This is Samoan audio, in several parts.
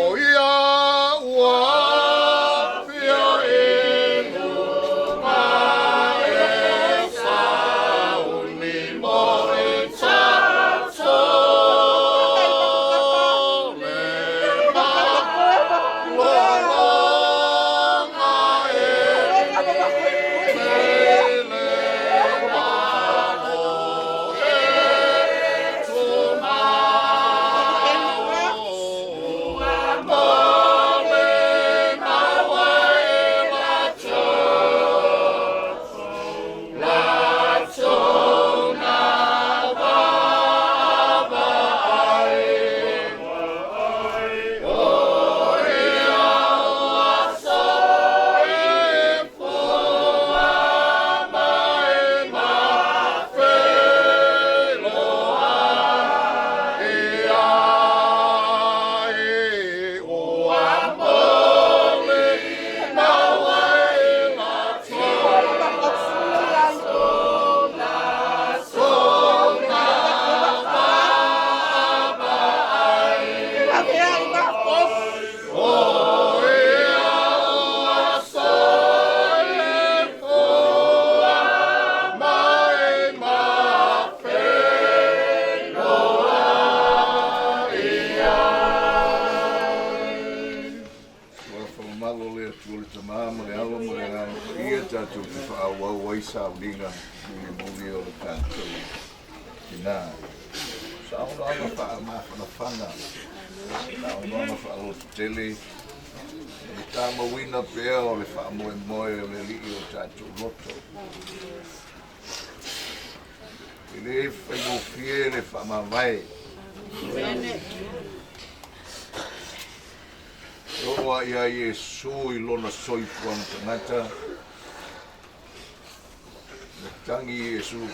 O ia Mamalu o le Atua le Tama ma le Alo ma le Agaga Paia tatou te faaauau ai sauniga mulimuli o le tatou tina. Saunoaga faamafanafana, saunoaga faalototele, e tamauina pea o le faamoemoe o le Alii o tatou loto. E le faigofie le faamavae. E oo lava ia Iesu i lona soifuaga tagata, na tagi Iesu.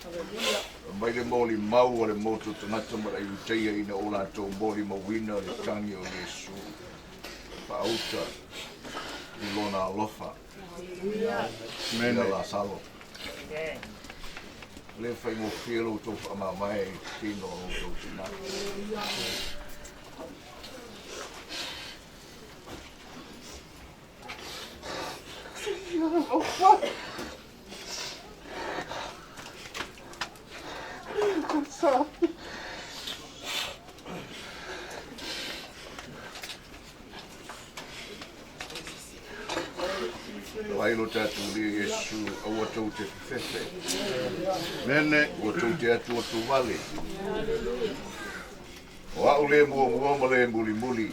Fai mai le molimau a le motu tagata ma le Iutaia ina ua latou molimauina le tagi o Iesu faauta i lona alofa ia Lasalo. E le faigofie lo outou faamavae i tino o lo outou tina. Ai lo tatou Alii Iesu, aua tou te fefefe. Mene, ua tou te atuatu vale. O a'u le muamua ma le mulimuli,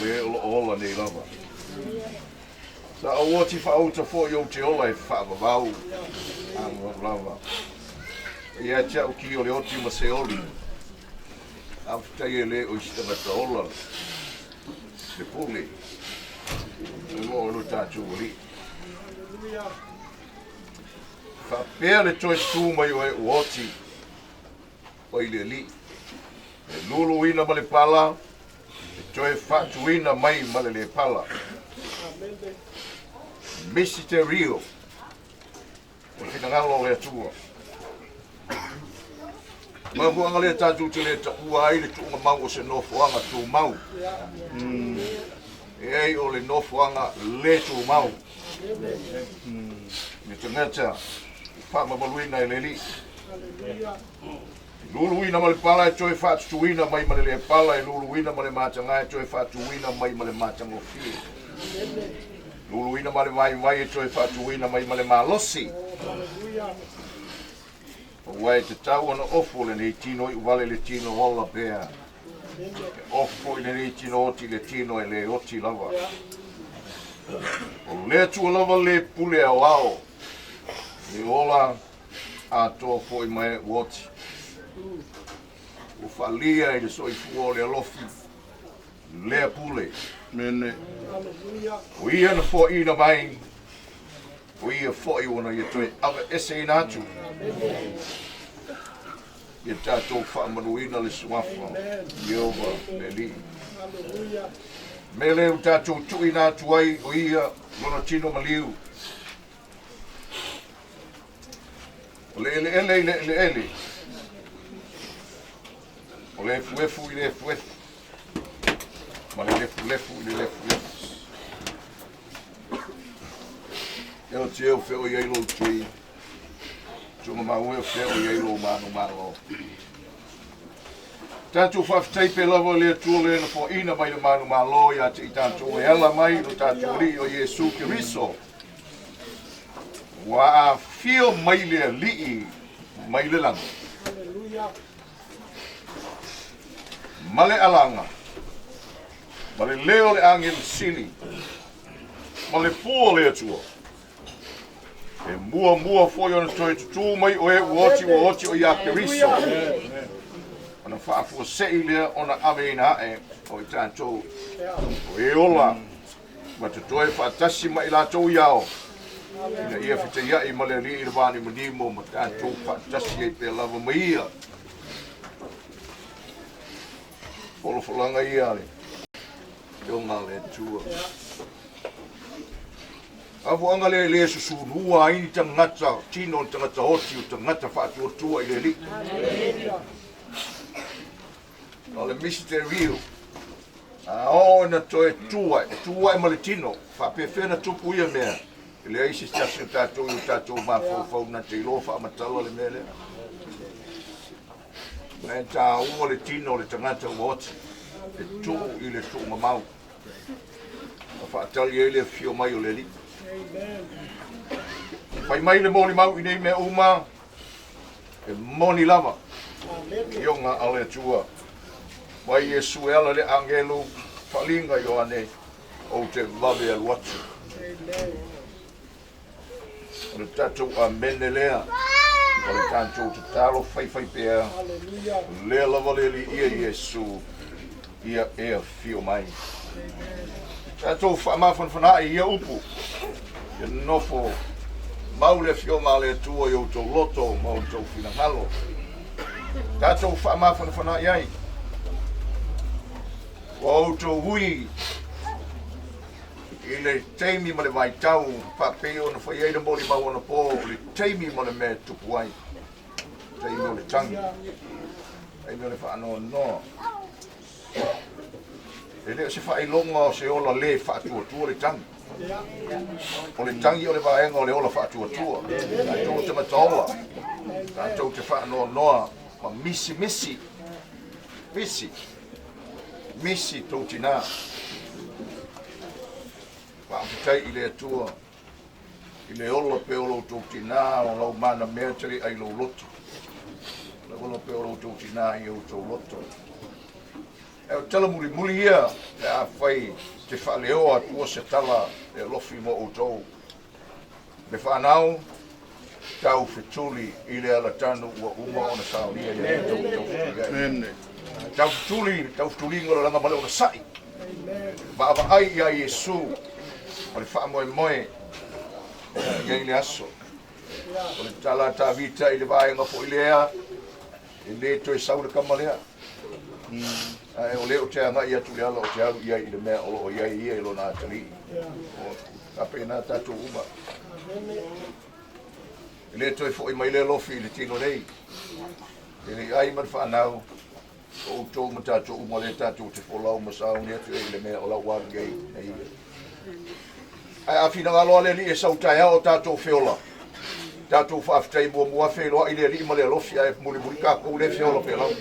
o le o lo o ola nei lava. Sa ou oti faauta foi ou te ola e faavavau amuamu lava. Ia te a'u ki o le oti ma Seoli. Faafetai e le o i se tagata ola le pule o lo o lo tatou Alii. Faapea le toe tu mai o e oti mai le Alii, e luluina ma le pala, e toe faatuina mai ma le le pala. Misiterio o le finagalo o le Atua. Mafuaaga lea tatou te le taua ai le tuugamau o se nofoaga tumau. E ai o le nofoaga le tumau. Le tagata faamamaluina e le Alii. Luluina ma le pala e toe faatutuina mai ma le le pala, e luluina ma le mataga e toe faatuina mai ma le matagofie. Luluina ma le vaivai e toe faatuina mai ma le malosi. Aua e tatau ona ofo lenei tino iu vale le tino ola pea. E ofo foi lenei tino oti le tino e le oti lava. O le Atua lava le pule aoao, le ola atoa foi ma e ua oti. Ua faalia i le soifua o le alofi lea pule. Mene. O ia na foaiina mai, o ia foi ua na ia toe aveeseina atu. Ia tatou faamanuina le suafa Ieova le Alii. Mea lea ua tatou tuuina atu ai o ia lona tino maliu. O le eleele i le eleele, o le efuefu i le efuefu, ma le lefulefu i le lefulefu. E o te o feo i ai lou tui, tunga mau e o feo i ai lou manumalo. Tatou faafetai pea lava i le Atua le na foaiina mai le manumalo ia te i tatou e ala mai i lo tatou Alii o Iesu Keriso. Ua afio mai le Alii mai le lagi. Ma le alaga, ma le leo o le agelu sili, ma le pū o le Atua. E muamua foi ona toe tutū mai o e ua oti ua oti o ia Keriso. Ona faafuasei lea ona aveina ae o i tatou o e ola ma totoe faatasi ma i latou i ao, ina ia fetaiai ma le Alii i le vanimonimo ma tatou faatasi ai pea lava ma ia. Folafolaga ia a le Afioga a le Atua. Afuaga lea e le susulua ai ni tagata tino, ni tagata oti, o tagata faatuatua i le Alii. O le misiterio, a oo ina toe tu ae, e tu ae ma le tino, faapefea na tupu ia mea, e leai se tasi o tatou i o tatou mafaufau na te iloa faamatala le mea lea. Ma e taua le tino o le tagata ua oti, e tuu i le tuugamau. Ma faatali ai le afio mai o le Alii. Fai mai le molimau i nei mea uma, e moni lava afioga a le Atua. Mai Iesu e ala le agelu faaliga Ioane, ou te vave alu atu. O le tatou amene lea, o le tatou tatalo faifai pea, lea lava le Alii ia Iesu, ia e afio mai. Tatou faamafanafanaai ia upu, ia nofo mau le afioga a le Atua i outou loto ma outou finagalo. Tatou faamafanafanaai ai, ua outou ui i le taimi ma le vaitau faapei ona fai ai le molimau anapo o le taimi ma le mea e tupu ai, taimi o le tagi, taimi o le faanoanoa. E le o se faailoga o se ola lē faatuatua le tagi. O le tagi o le vaega o le ola faatuatua. Tatou te mataola, tatou te faanoanoa ma misimisi, misi, misi tou tinā. Faafetai i le Atua i le ola pea o lo outou tinā, o lau manamea te le ai lou loto. Le ola pea o lo outou tinā i outou loto. E o tala mulimuli ia pe afai te faaleoa atua se tala e alofi mo outou. Le whanau, tau fetuli i le alatanu ua uma ona saunia ia tau tau fetuli ai. Tau fetuli, tau fetuliga o le laga ma le ona sa'i. Vaavaai ia Iesu ma le faamoemoe i ai le aso. O le tala a Tavita i le vaega foi lea, e lē toe sau le kama lea. Ae o lea ou te agai atu i le ala ou te alu i ai i le mea o lo o i ai ia i lona atalii. O faapena tatou uma. E lē toe fo'i mai le alofi i le tino nei. E le i ai ma le whanau, o outou ma tatou uma lea tatou te folau ma sauni atu ai i le mea o lau alu i ai nei ia. Ae a finagalo a le Alii e sau taeao o tatou feola, tatou faafetai muamua feiloai le Alii ma le alofi ae mulimuli tatou le feola pea lava.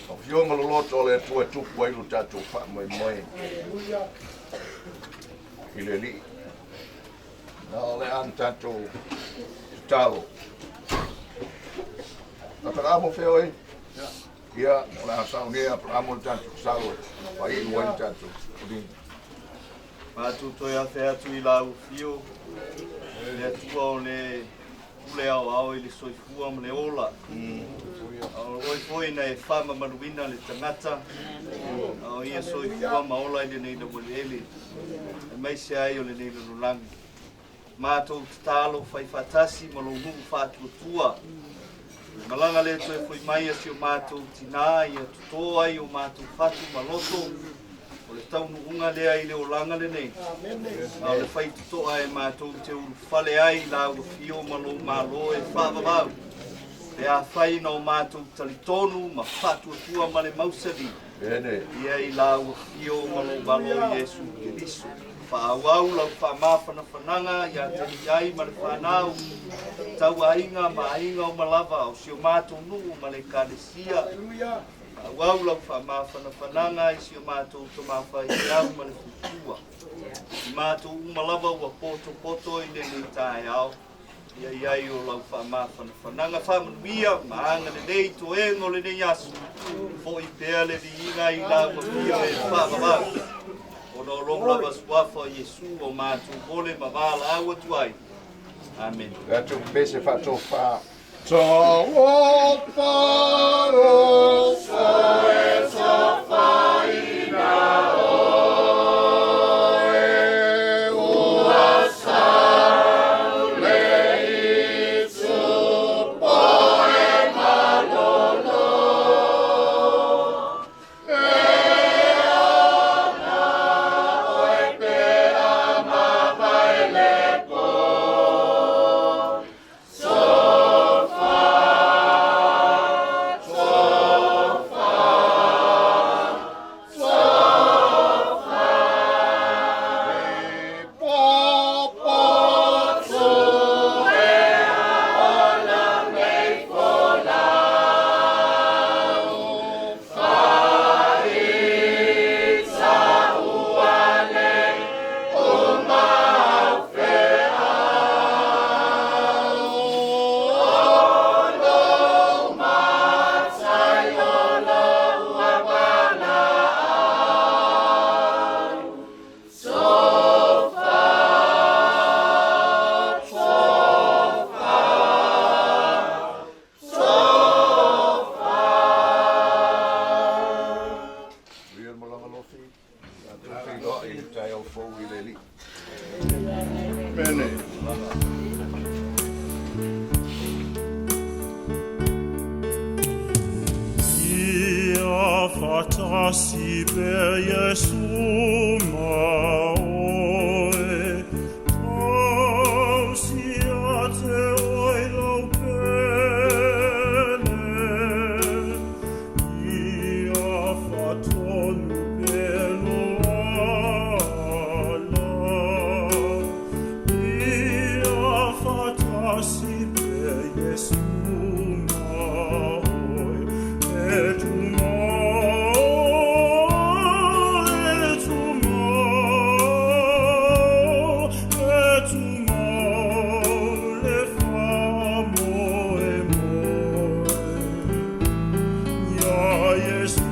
Afioga loloto o le Atua e tupu ai lo tatou faamoemoe i le Alii. Na o le a na tatou tatalo. Aperamo fea oe? Ia, o le a saunia Aperamo le tatou tatalo e faaiu ai le tatou foliga. Matou toe afe atu i lau afio, le Atua o le pule aoao i le soifua ma le ola. A o oe foi na e faamamaluina le tagata, a o ia soifua ma ola i lenei laueleele, aemaise ai o lenei lalolagi. Matou tatalo fai faatasi ma lou nuu faatuatua. Le malaga lea toe foi mai a si o matou tinā ia totō ai o matou fatu ma loto, o le taunuuga lea i le olaga lenei, a o le faitotoa e matou te ulufale ai i lau afio ma lou Malo e faavavau, pe afai na o matou talitonu ma faatuatua ma le mausali ia i lau afio ma lou Malo Iesu Keriso. Faaauau lau faamafanafanaga ia te Liai ma le whanau, tau aiga ma aiga o malava o si o mātou nuu ma le ekalesia. Faaauau lau faamafanafanaga i si o mātou tama faifeau ma le faletua. I mātou uma lava ua potopoto i lenei taeao, ia i ai o lau faamafanafanaga faamanuia ma agalelei toega o lenei aso. Fo'i pea le viiga i lau afio e faavavau. Ona o lou lava suafa o Iesu o mātou vole ma valaau atu ai. Amen. Tatou pese faatofa. Talofa oso e tofaina oe, ua sau le itupo e malolo. E ona oe pe a mavae le po. Sofa, sofa. malaga lofi. Tatou feiloai i le taeao fou i le Alii. Mene. Ia faatasi pea Iesu ma oe, tausi ia te oe lau pele. Ia faatonu pea lou ala. Ia faatasi pea Iesu ma oe, e tumau, e tumau, e tumau le faamoemoe. Ia Iesu,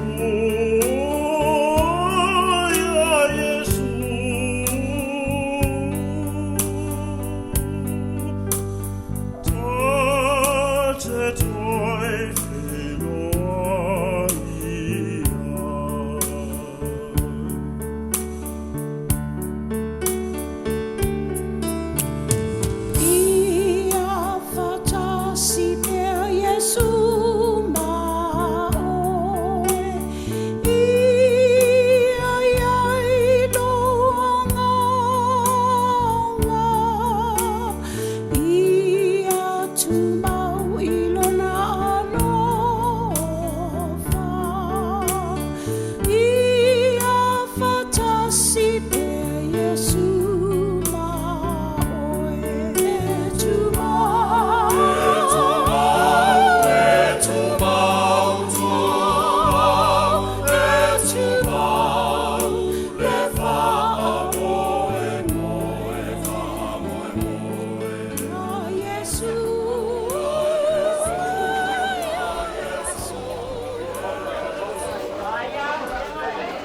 ia Iesu. Ta te toe feiloai ai. Ia faatasi pea Iesu ma oe, Ia i ai lou agaga, Ia tumau i lona alofa. Ia faatasi pea Iesu ma oe, e tumau, e tumau, e tumau, tumau, e tumau, le faamoemoe, faamoemoe. Ia Iesu, ia Iesu.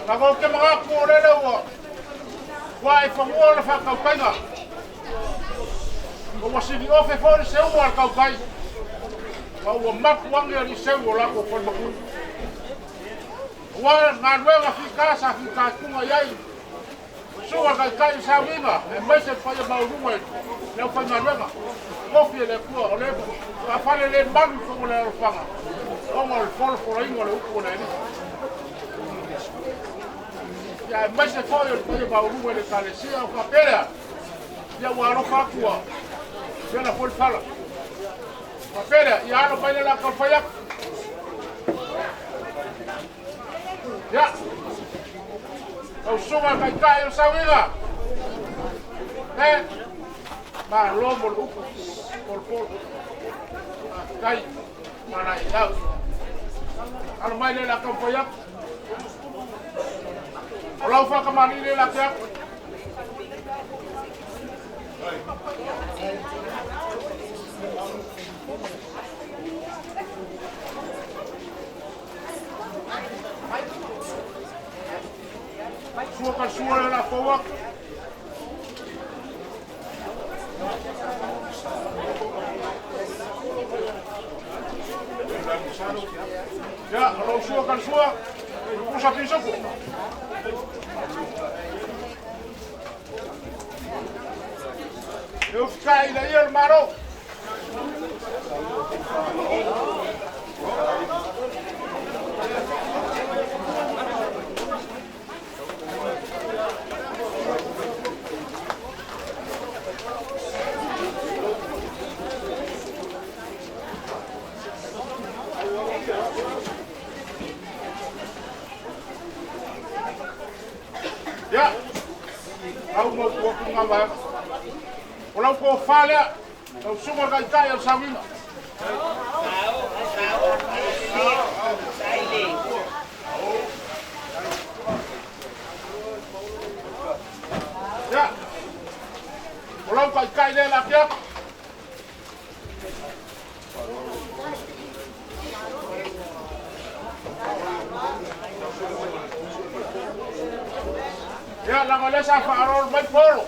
Lago te magaku o lele ua ua e fagua o le faakaukaiga. Ua sili ofe foi le seuga a le kaukai. Ma ua mapu age alii seu o latou falemakui. Ua galuega fita sa fitaituga i ai. Susuga taitai o sauiga aemaise le paia maualuga i le aufaigaluega. Tofi e le Atua o le faafale le malu i totonu o le alofaga ona o le folafolaina o le upu a le Alii. Ia aemaise foi o le paia maualuga i le Ekalesia o faapea lea, ia ua alofa atu ua vela foi le fala. Faapea lea, ia alo mai le la taumafai atu. Ia, lau susuga taitai o le sauiga. E, malo mo le upu, polopolo. Faafetai, malae au. Alo mai le la taumafai atu. O lau faakamali'i le la te atu. Sua ka sua le la fou atu. Ia, o lau sua ka sua. Pusa pisopo. E ufika i le ia o le Malo. Ia, lau mau tua ngā vaega. O lau tofa lea, lau susuga le taitai o le sauiga. Ia, o lau taitai lea la te atu. Ia, laga o lea sa faaaloalo mai polo.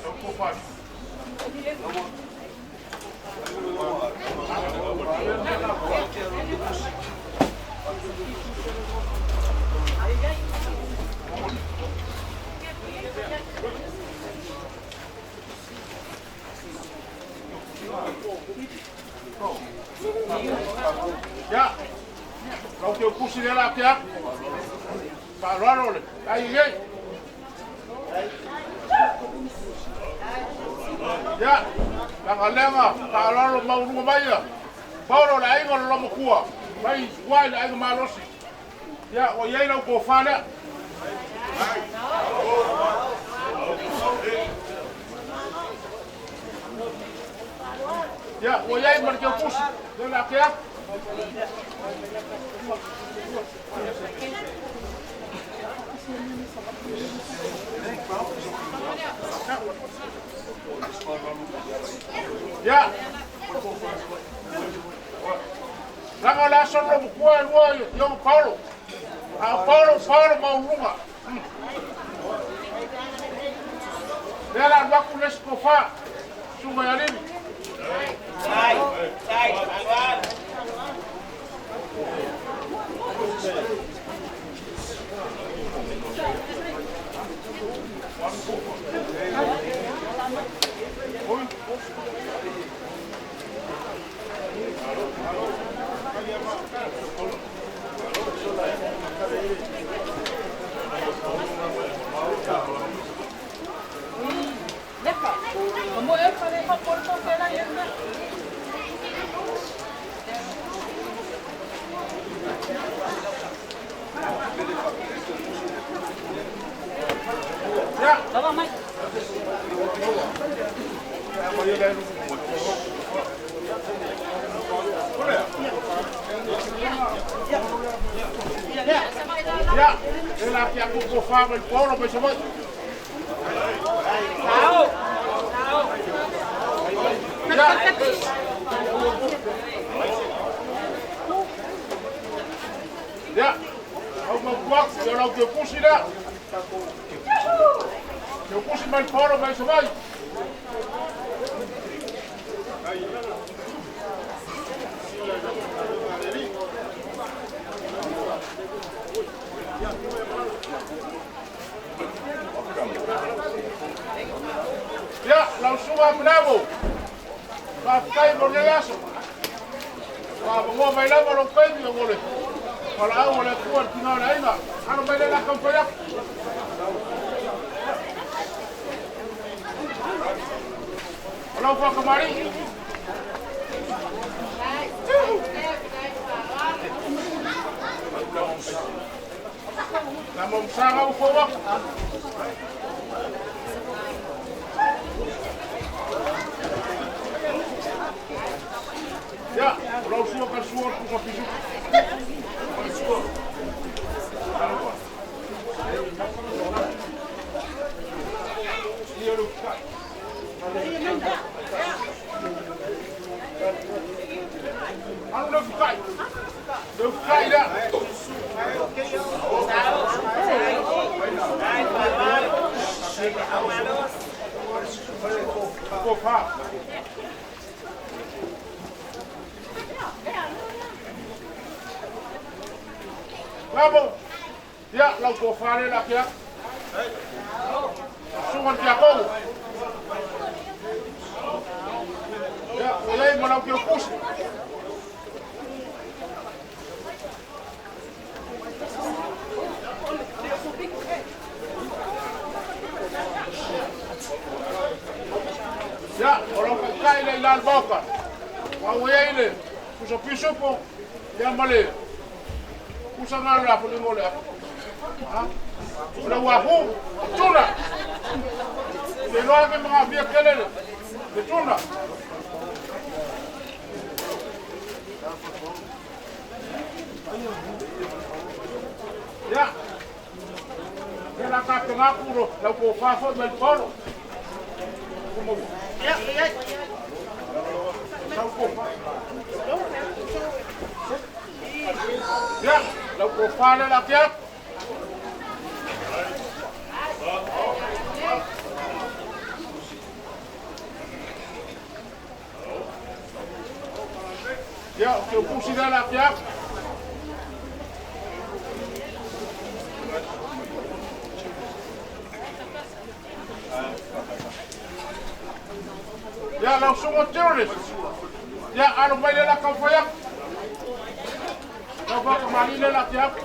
Lau tofa. Ia, lau te upusi le la ke aku. Faaaloalo le ai ei. Ia, lagalega faaaloalo maualuga mai ia. Paolo le aiga o le Lomakua, mai ua i le aiga malosi. Ia, ua i ai lau tofa lea. Ia, ua i ai ma le teupusi, le la ke aku. Ia, laga o le aso le Lomakua e lua i ona Paolo. A o Paolo, Paolo maualuga. Lea la alu atu le isi tofa, susuga ia Livi. Ia. Ia, le la ke aku tofa mai Paolo mai Savaii. Ia. Ia, au mautuaku, ia lau te pusi lea. Te pusi mai Paolo mai Savaii. Ia, lau susuga Apenamo. Faafetai mo lenei aso. Faamagoa mai lava lou taimi o le valaau o le Atua i le tina o le aiga. Alo mai le la taumafai atu. O lau faatamalii. Na mamusaga ua fou atu. Ia, o lau sua ka sua o le pusa pisuku. Alo le fukai. Le fukai lea. Tofa. Bravo. Ia, lau tofa le la ke aku. Susuga le Tiakono. Ia, ua i ai ma lau teupusi. Ia, o lau taitai lea i la le maota. Aua ua i ai le pusa pisupo, ia ma le pusa na le apoliga o le afu. Ha? O le uafu, o tuna. Te iloa ke magaafia tele le tuna. Ia, ia la tapena aku lau tofa foi mai le Paolo. Sau tofa. Ia, lau tofa le la ke aku. Ia, o teupusi lea la ke aku. Ia, lau susuga Julius. Ia, alo mai lea o le a taumafai atu. Lau faatamalii lea o le a tea atu.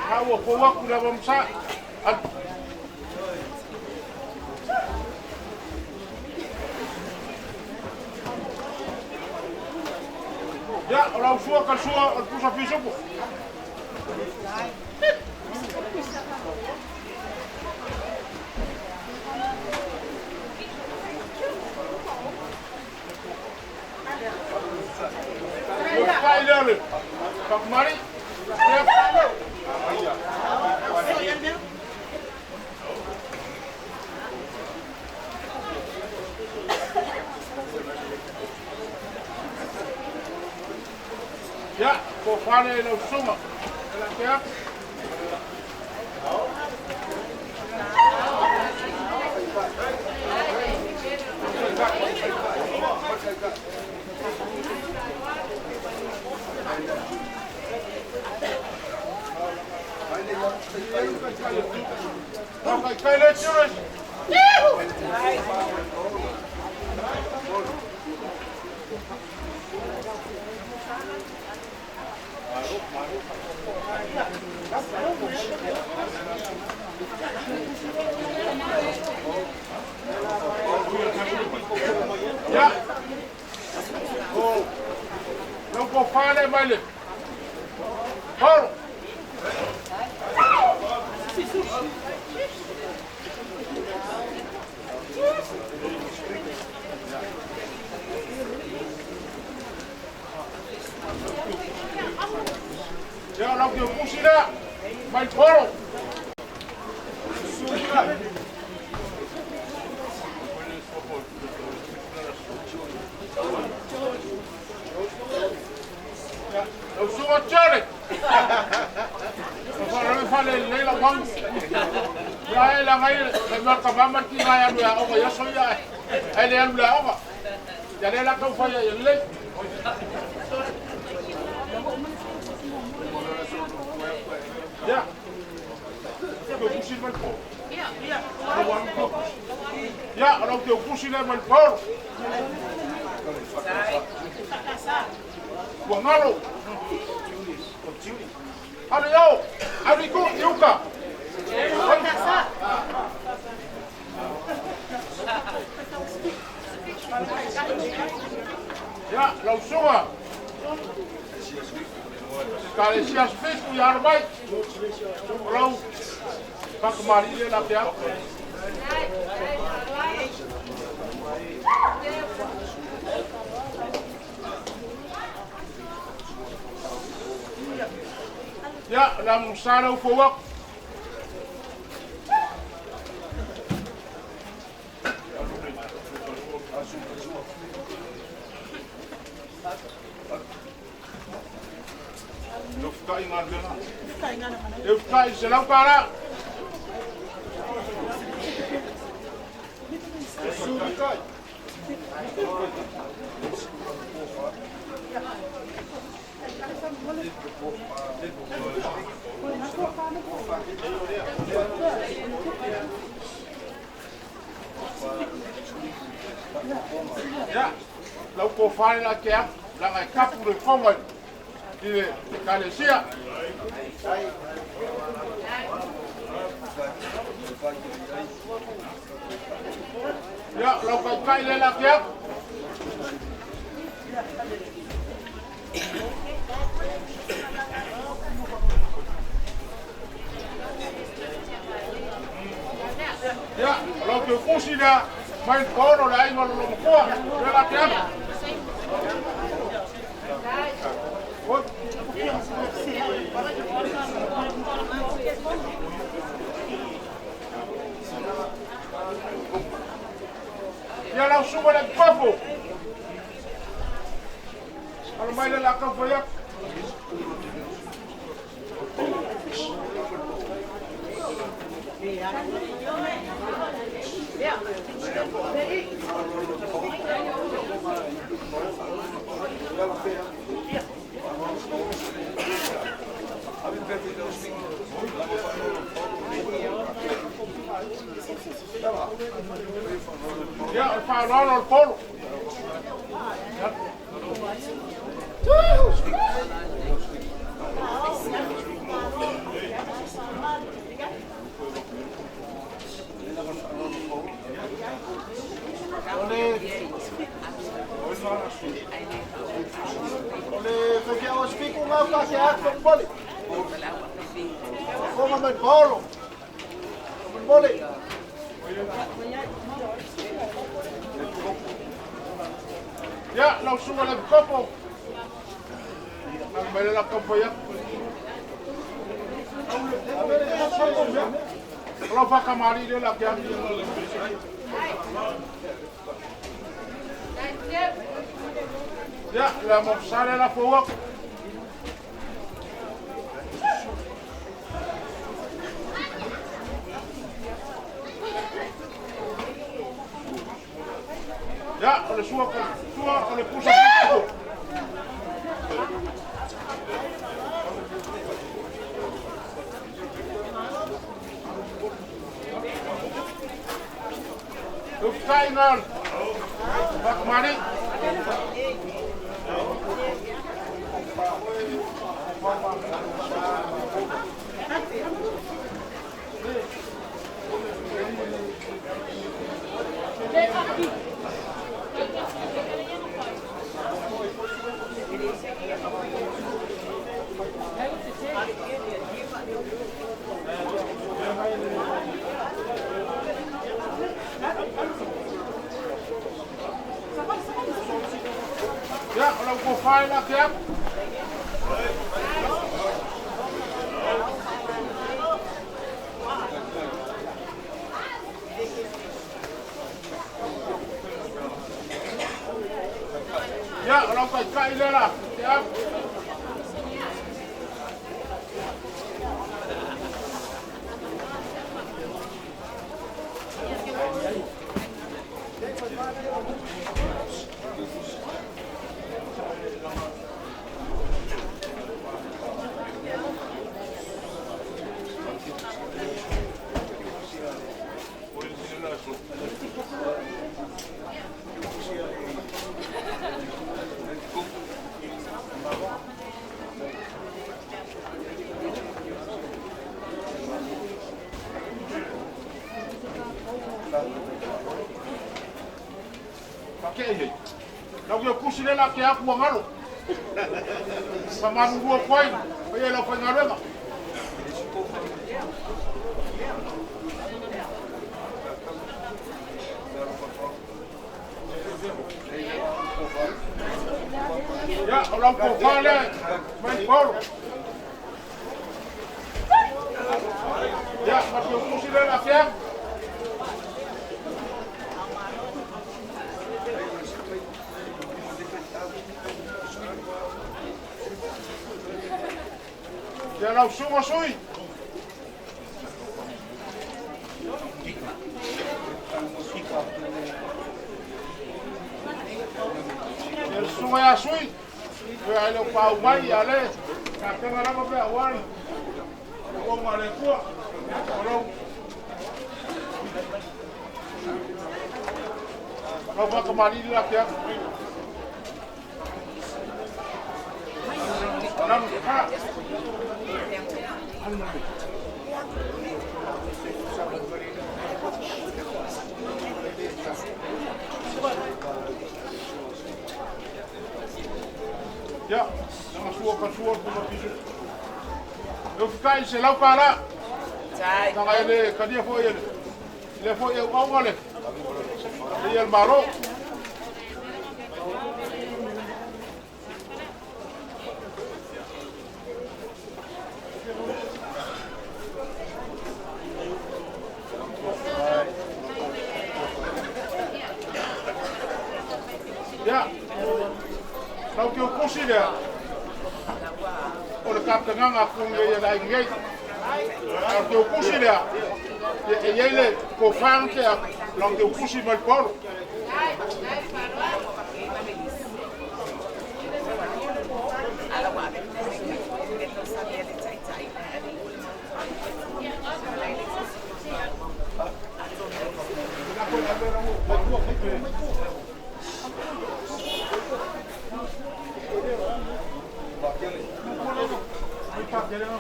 A ua fou atu le ava masaa. Alu. Ia, o lau sua ka sua o le pusa pisupo. Ua fai lea le Pakumari. Ia. Ia, ko whare lau susuga. E la tea. Lau kai kai le Julius. Ia. O lau ko whare mai le. Paolo. Ia, lau ke pusi lea. Mai Paolo. Lau susuga Charlie. O whare whare leila wangu. Ia e la ngai le mea ka mama ki ngai anu ia oga ia so ia e le anu le oga. Ia le la kau whai ia le. Ia. Ke pusi mai po. Ia, o lau ke pusi le mai Paolo. Ua ngalo. Alo iau, alo i ku, i uka. Ia, lau susuga. Ka le sia fitu ia alo mai. O lau pakamari le la te atu. Ia, la musana u fou atu. Eu ficar em nada. Eu ficar em sei lá o cara. Ia, lau ko whare la te atu, la ngai kapu le fonga i le kalesia. Ia, lau kai kai le la te atu. Ia, lau te kusi lea, mai paolo le aiga o lo makoa, le la te atu. Oi. Ia lau susuga le pafo. Alo mai le la kau whai atu. le faaaloalo o le polo. O le fekea o spiku ngā whake atu mbole. Konga mai paolo. Mbole. Ia, lau suga le kopo. Mai le la kampo ia. O lau whakamari le la kia. Ia, la mofsale la fouak. Ia, o le sua, sua o le pusa pusa. Uftai ngal. Whakamari. Ia, o lau kofai la kia. Ia, o lau kai le la kia. Whakea hei. Lau kia kusi le la ke aku angalo. Whamarurua koe, whai e lau whaingaruega. Ia, o lau kōwha le, mai paolo. Ia, ma te kusi le la ke aku. Ia lau sunga sui. Ia le sunga ia sui. Ia ai leo pau mai ia le. Ka tenga lava pea wani. O ngā le kua. O lau. Lau whakamariri la kia. Nanu ka. Ia, nanga sua ka sua kuma pisu. Eu fikai se lau ka la. Nanga ele kadia foi ele. Le foi eu au le. Le el maro. Ia, lau ke o kusi lea. O le kaptanganga kunge ia lai ngei. Lau ke o kusi lea. E iei le kofang te aku. Lau ke o kusi mai polo.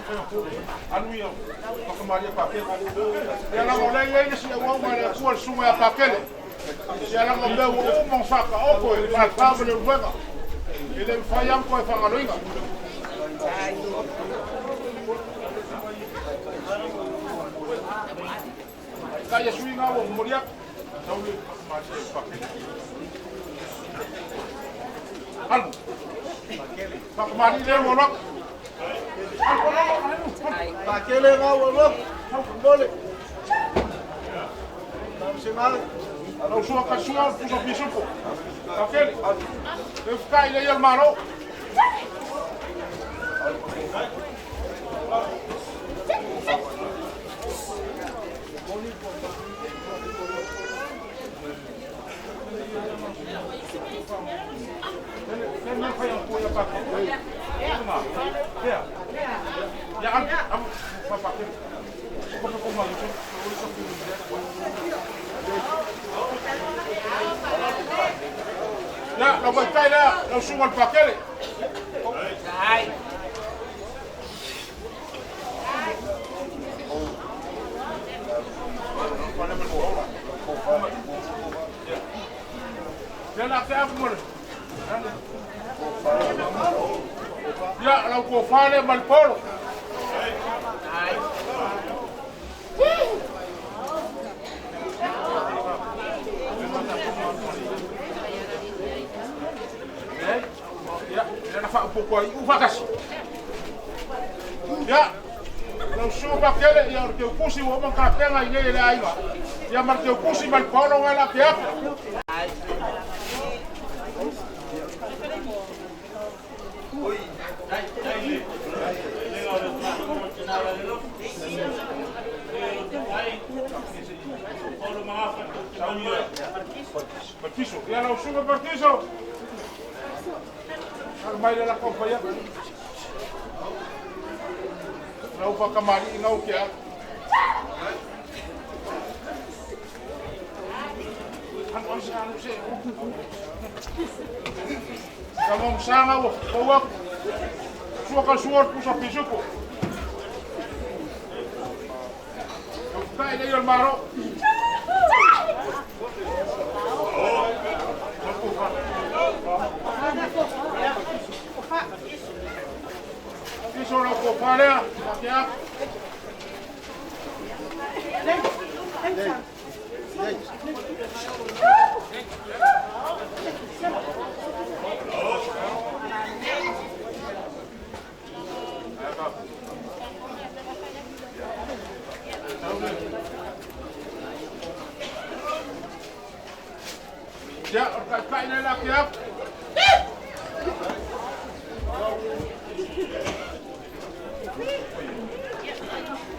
Anu ia, pakamalia pakele. Ia laga o lea e i ai le isi auauna a le Atua le susuga ia Pakele. Ia laga o mea ua uma ona faataoto e le Palapala ma le Uluega, e le mafai lava ona toe faagaloina. Taitai a sui na ua momoli atu. Sau le pakamalia i Pakele. Alu. Pakamali lea ua alu atu. Alu, alu, alu, alu. Pakele ngau alo. Mole. Tau Lau sua ka sua pusa pisupo. Pakele. E fukai le ia le Malo. Ia, lau taitai lea, lau susuga i le Pakele. Ia la te afu mo le. Ia, lau tofa lea ma le polo. Ia, lea na faaopoopo ai iu faatasi. Ia, lau susuga Pakele, ia o le teukusi ua uma ona tapena i inei e le aiga. Ia ma le teukusi ma le paolo na la te afu. Partiso, ia lau susuga Partiso. Alu mai le lako fai atu. Lau whakamari i ngau ke au. Anu anu se anu se. Ka mo msanga ua pau aku. Sua ka sua pusa pisupo. Lau fukai le i o le maro. Piso lau kofa lea, ke aku. Ia, o le taitai lea la ke aku.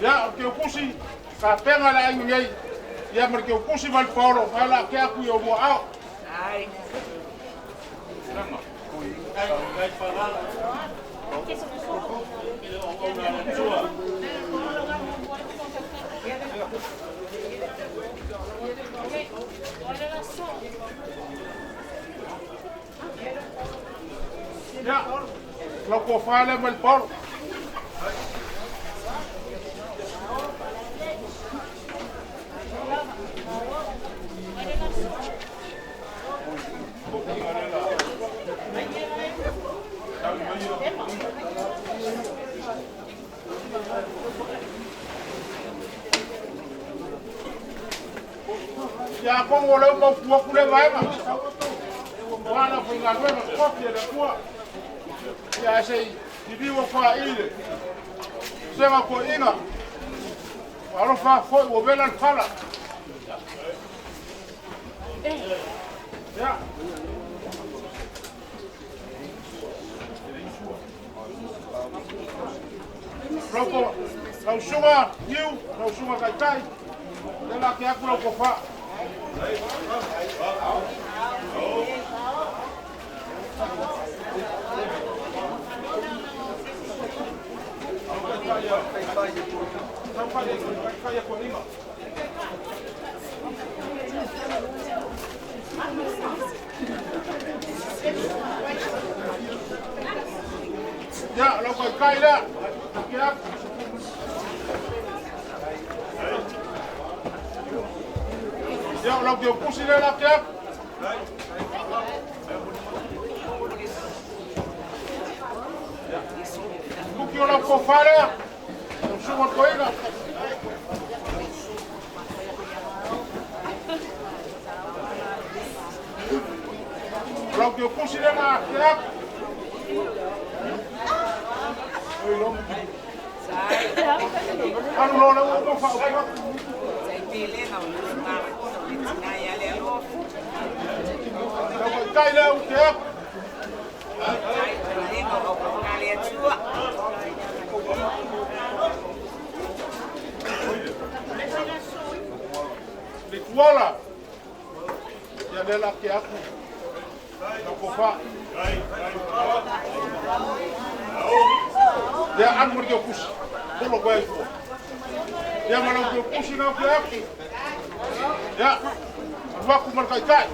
Ia, o le teukusi, tapena le aiga nei. Ia ma le teukusi ma le paolo, ma la ke aku i o mua ao. Ia, lau tofa lea ma le paolo. Ia kongo leu mau fua kule vaega. Ua la faigaluega kofi e le Atua. Ia se i liliu faai le sega toeaina. Ua alofa foi ua vela le fala. Ia. Lau lau susuga Niu, lau susuga Taitai, lea la te atu lau tofa. Ia, lau taitai lea, te atu. Ia, o lau teupusi lea la ke aku. Muki o lau kofa lea. Lau suga o toeina. O lau teupusi lea la ke aku. Oi lomu. Alu loa le ua uma faaupua. Lau taitai lea u ke aku. Le tuala. Ia lea la ke aku. Lau kofa. Ia anu ma le teupusi. Polo koe ai fua. Ia ma lau teupusi na ke aku. Ia. Alu aku ma le taitai.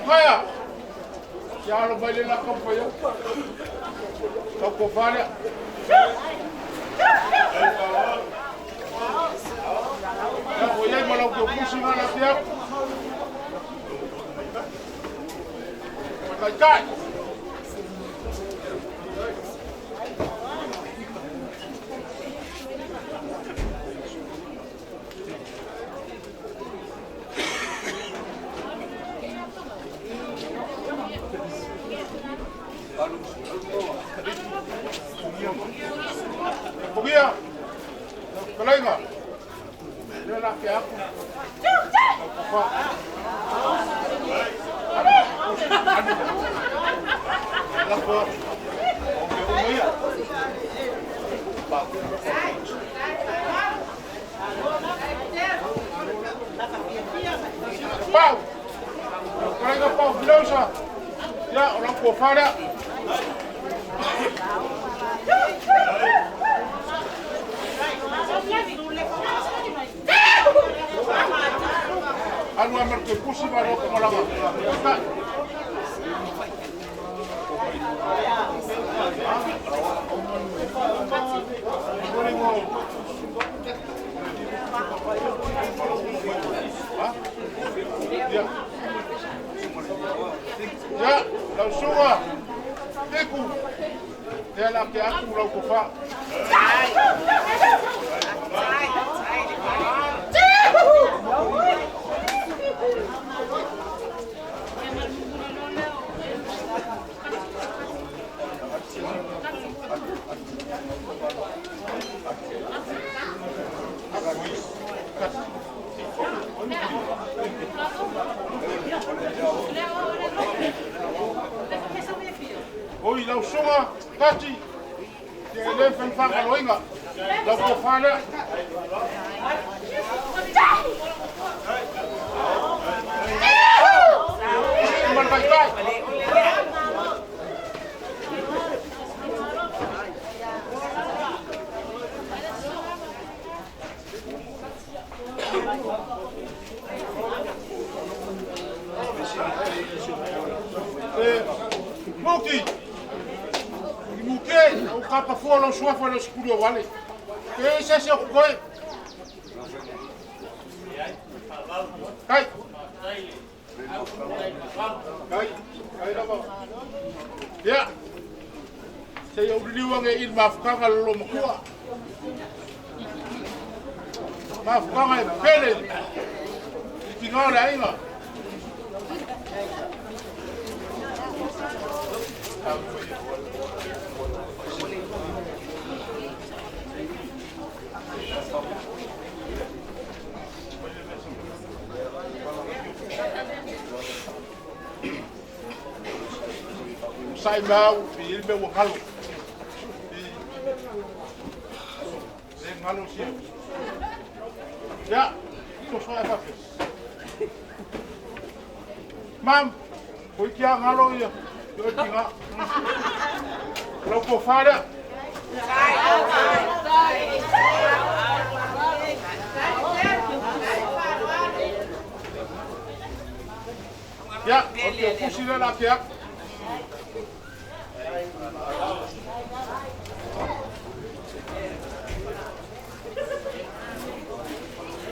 Gaia. Ia alo mai le la kampa ia. Lau kofa lea. Ia o iai ma lau teupusi na la ke aku. Ma taitai. Pogia. Kalaiga. Lea la ke aku. Lau kofa. Anu. Lako. O ke uma ia. Pau. Kalaiga pau filausa. Ia, o lau kofa lea. Anu a marke pusi ma roko malaga. Tai. Ia. Ia, lau suga. Teku. Lea la ke aku lau kofa. Oi, lau suga, tati. Ia le whanwhanga loinga. Lau kofa lea. Ma le taitai. Muki. Muki, o kapa fua lau suafa lau sikuli o wale. E se se o koe. Kai. Kai. Kai lava. Ia. Se ia uliliu ange il mafukanga lolo makua. Mafukanga e pele. I tinga o le aiga. Sai mau i il me ua ngalo. Le ngalo sia. Ia, to soa e fafe. Mam, koi kia ngalo ia. Ia tinga. Lau kofa lea. Ia, o te pusi lea la ke aku.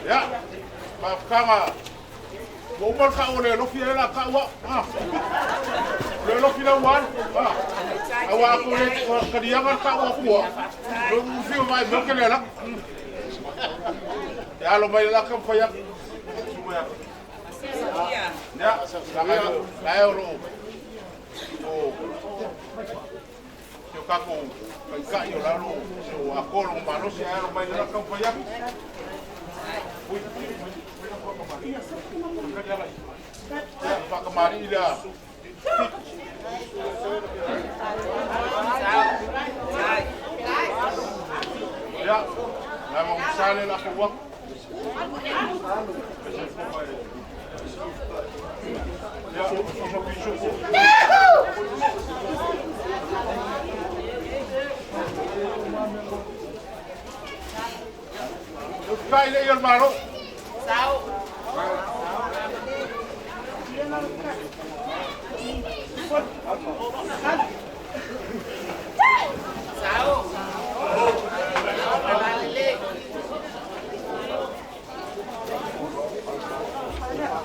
Ia, maafutaga ua uma le ta'u o le alofi e la ta'u a'u o le alofi la ua alu auā a tou lē taliaga le ta'u akua lou fiu vaai mai ou te le alaku e alo mai le la taumafai atu. Ia, lae o loo o si o tatou taitai o lalo o atoa logo malosi ae alo mai le la taumafai atu. Faakamalii lea. Ia, la magasale la kou atu. Ia, o pisupo. Kai le i o le Malo.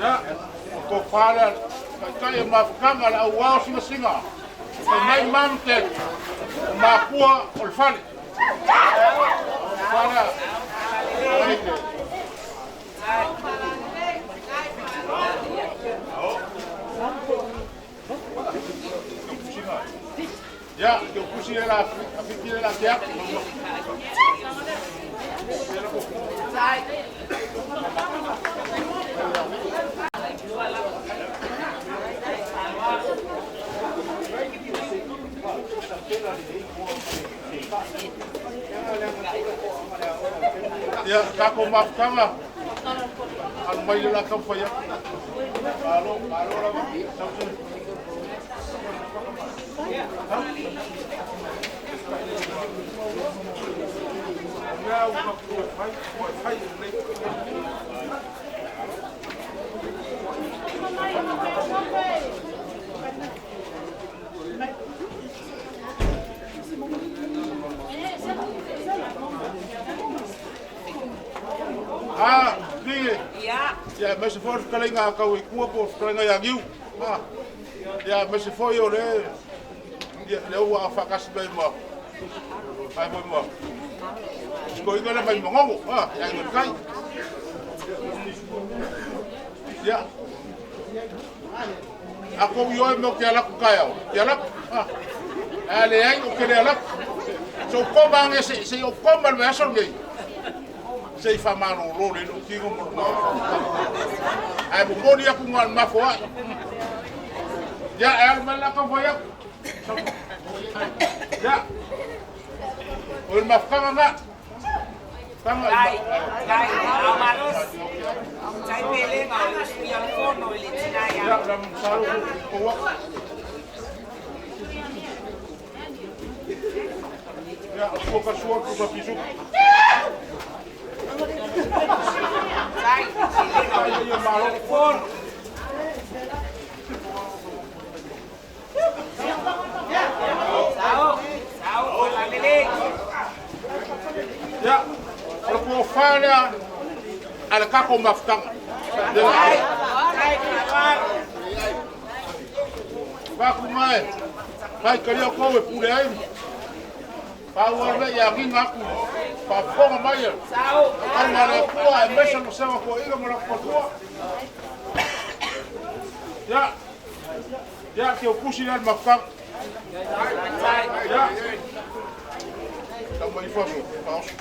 Ia, o tofā lea, taitai e mafutaga le auao sinasiga. Fai mai mamu te, o mapua o le fale. Tofā lea, ai te. Ia, ke o pusi le la, a fiti le la te aku. Ia, tākou mafutaga, alu mai le la taumafai atu. Malo, malo lava. Sausau. Mea ua ua fai, ua fai lelei. Ah, Vinge. Ia, me se foi fetalaiga a kau i kua po o fetalaiga ia Niu. Ah. Ia, me se foi o le ia le ua faakasi mai ma ai foi ma. Sikoiga le mai mangogo. Ah, ia i kai. Ia. A kou i oe me o ke alaku kai au. Ke alaku. Ah. A le ai o ke le alaku. So koma nge se se o koma le aso nei. Se i whamalolo le lo kingo mo le Ai mo moni aku ngā mafo ai. Ia, e alu mai la kau whai aku. Ia. O le mafukanga ngā. Tanga i Tai, au malosi. Tai pelega o le sui o le fono i le tina ia. Ia, la msalo o wak. Ia, o sua ka sua ku sa pisu. Tai, pelega o Ai le ia malo. fono. Sao, sao, o la lele. Ia, o le kua wha lea a le kako mafutanga. Tai, tai, kalawaro. Whaku mai, whai karia kou e pule ai. Pau le ia nginga aku, whafonga mai e. Sao, Au ngā le kua e mesa no sewa kua inga mo la kua. Ia, ia, ke o kusi lea le mafutanga. Ia, tau mai faso, faoso.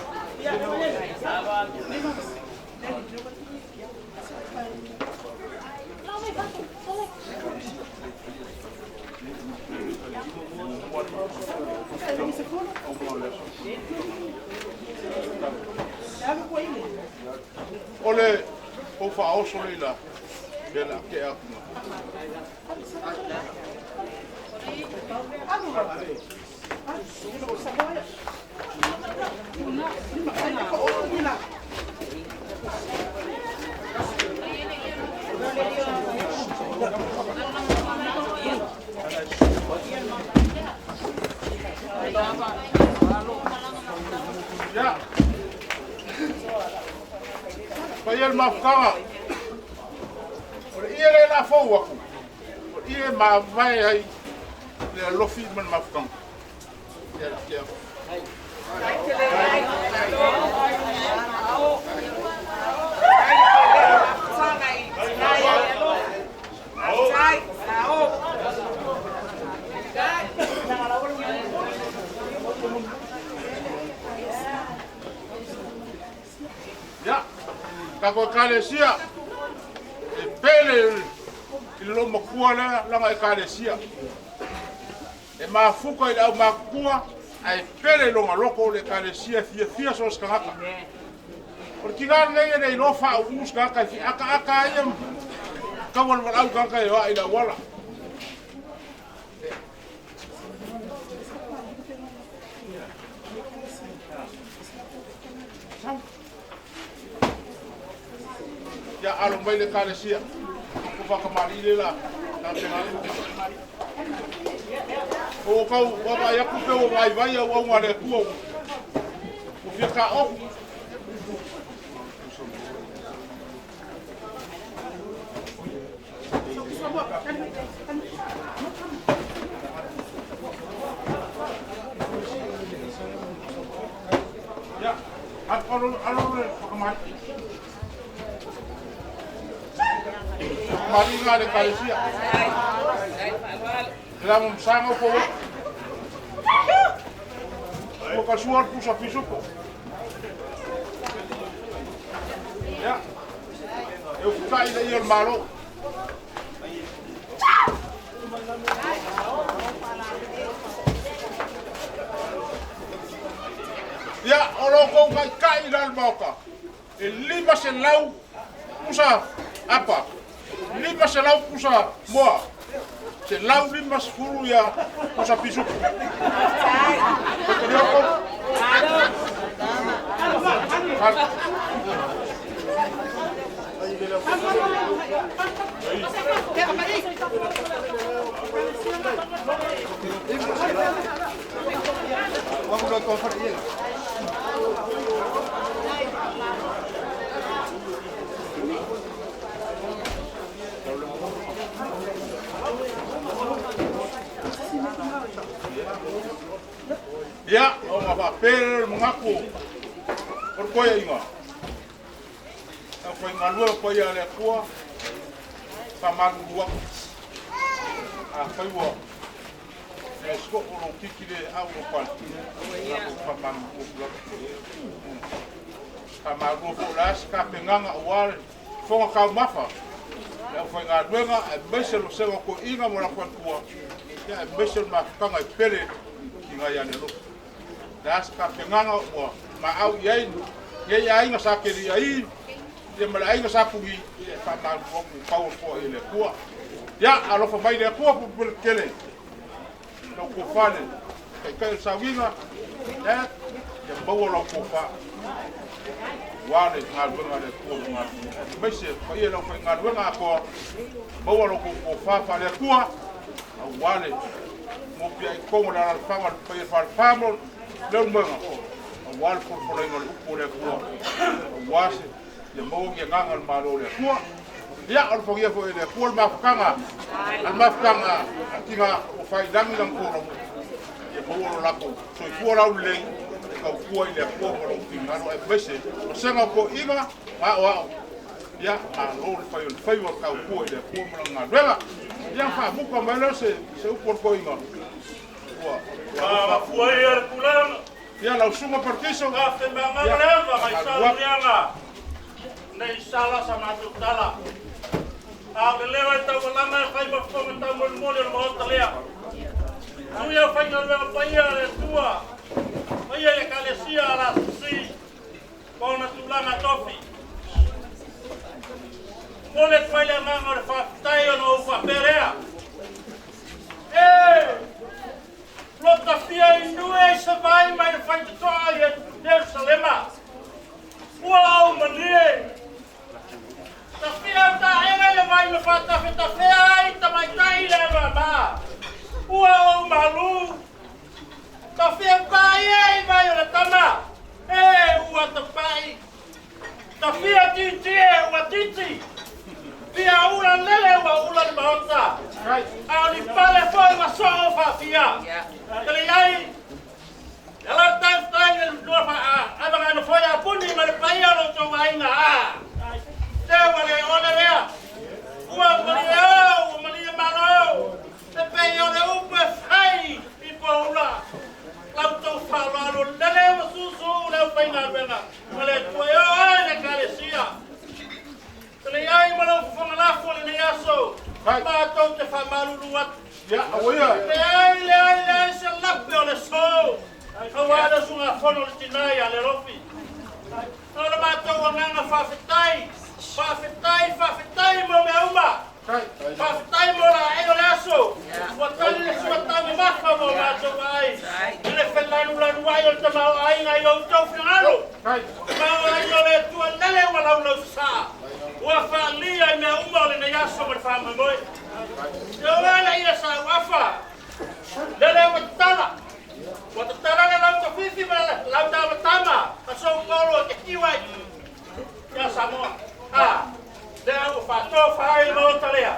O le o whaoso le la, le la ke aku ngā. Ia. Paia le mafutaga. O le ie le la fou aku. O le ie mavae ai le alofi ma le mafutaga. Ia la kia. Ia, tatou ekalesia, e pele i le loomatua lea laga ekalesia. E mafuka i le aumatutua, ae pele i lona loto o le ekalesia e fiafia so o se tagata. O le tiga lenei e le iloa faauu se tagata e feakaaka ai ia tau a le valaau tagata e oai i le auala. Ia alo mai le ekalesia. O faakamalii le la tapena. O kau vaavaai atu pe ua vaivai auauga a le Atua ua fia taofu. Ia, alo alo le faakamalii. Faakamalii le ekalesia. Le la masaga o pou. Ua kasua le pusa pisupo. Ia, e ufutai le ia o le Malo. Ia, o lo kou kaikai la le maota. E 500 pusa apa. 500 pusa moa. 150 ia pusa pisupo. Ia, o nga faapele le magaku o le koeaiga. Au faigaluega paia a le Atua, faamalulu atu. Afai ua le soo lou kiki le au o pale. Latou faamalulu atu lava. Faamalulu foi o le a se tapenaga aua le fofoga taumafa. Le aufaigaluega aemaise le vasega o toeaiina ma latou faletua, ia aemaise le mafutaga e pele ki ngai a le alofa. Le a se tapenaga ua maau i ai nei aiga sa keliai, ia ma le aiga sa puni, ia e faamalulu atu pau o le toa i le Atua. Ia, alofa mai le Atua pupule tele. Lau tofa le taitai o le sauiga, ia maua lau tofa. Ua le galuega a le Atua ma galuega. Aemaise paia lau faigaluega atoa, maua lau tofa faale Atua, aua le mopia i totonu o le alaalafaga o le paia falefa mo Leulumoega, aua le folafolaina o le upu o le Atua, aua se ia maua ni agaga o le Malo o le Atua. Ia, o le fagia foi e le Atua le mafutaga, a le mafutaga a tiga ua failagi lana tolaga, ia maua lo latou soifua laulelei e tautua i le Atua ma lou finagalo, aemaise vasega o toeaiina ma aoao. Ia, malo le fai o le faiva o le tautua i le Atua ma lana galuega. Ia, faamuta mai lea se upu o le toeaina. Ua Mafua ia le tulaga. Ia, lau susuga Partiso. Afe magaga leva mai sauliaga. Nei sala sa matou tala. A o le leo e taualaga e fai ma fofoga taumolimoli o le Maota lea. Tui au faigaluega paia a le Atua, paia i Ekalesia a le Asosi ma ona tulaga tofi. Momoli atu ai le agaga o le faafetai ona ou faapea lea. E! Lo tafia i nue ai se vai mai le faitotoa i Ierusalema. Ua ou malie. Tafia au taega i le vai ma faatafetafea ai tamaitai i le anoamaa. Ua ou malu. Tafia paia i vai o le tama. E ua tapai. Tafia titi e ua titi. Fia ula lele ua ula le maota. A o ni pale foi ua soo faafia. Tele ai, le ala o le faafetai i le lua avega nofo ia Puni ma le paia o lo outou aiga. A, se ua le ole lea. Ua malie o, ua malie malo. E pei o le upu e fai i poula. La outou faaaloalo lele ua susuu le aufaigaluega ma le Atua e oo ai le Ekalesia. Tele ai ma lou fofoga lafo i lenei aso, matou te faamalulu atu. Leai, leai, leai se lape o le so, aua le usugafono a le tina ia Lealofi. O le matou agaga faafetai, faafetai, faafetai mo mea uma. Faafetai mo laei o le aso, ua tali le sua taumamafa mo matou vaai i le felanulanuai o le tamaoaiga i outou finagalo. Tamaoaiga o le Atua lele ua laulausasaa, ua faaalia i mea uma o lenei aso ma le faamoemoe. E oo ai laia sauafa, lele ua tatala, ua tatala le lautafifi ma le lautamatama a soupolo e te fiu ai ia Samoa. A, lea ua faatofa ai le maota lea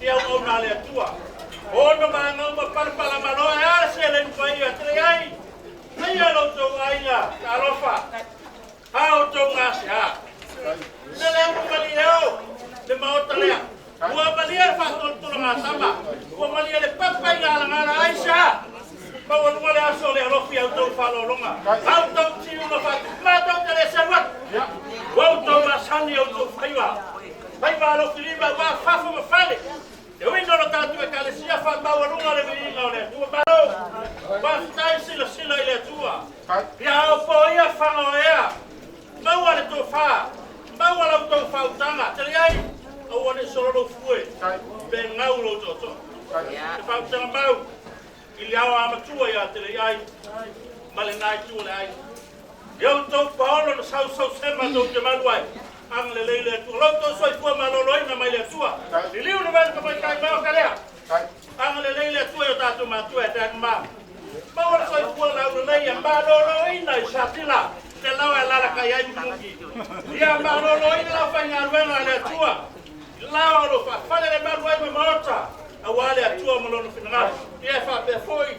i auauna a le Atua. Ono magauma palapala malo e a le seleni paia tele ai. Aia lo outou aiga, talofa, a outou gasea. Lele ua malie o le maota lea. Ua malie le faatolotologatama. Ua malie le papa i galagala ai sa. Maualuga le aso o le alofi a outou faaaloaloga. A outou tiuga faatupu matou te le selu atu. Ua outou masani i outou faiva. Faiva alofi lima aua fafo ma fale. E uiga o lo tatou Ekalesia faamaualuga le viiga o le Atua. Malo! Faafetai silasila i le Atua. Ia aopo ia fagaoea. Maua le tofa. Maua la outou faautaga. Tele ai, aua ne i solo lou fue, pe gau lou tootoo. Le faautaga mau i le ao amatua ia tele ai ma lena itu o le aiga. Ia outou paolo na sausausema tou te malu ai. Agalelei le Atua. Lo outou soifua maloloina mai le Atua. Liliu le vai le tamaitai maota lea. Agalelei le Atua i o tatou matua e te ma. Maua le soifua laulelei ia maloloina i Satila te lawa e lalaka i ai muki. Ia maloloina lau faigaluega a le Atua. I lawa o lo faafale le malu ai ma maota. Aua le Atua ma lona finagalo. Ia e faapea foi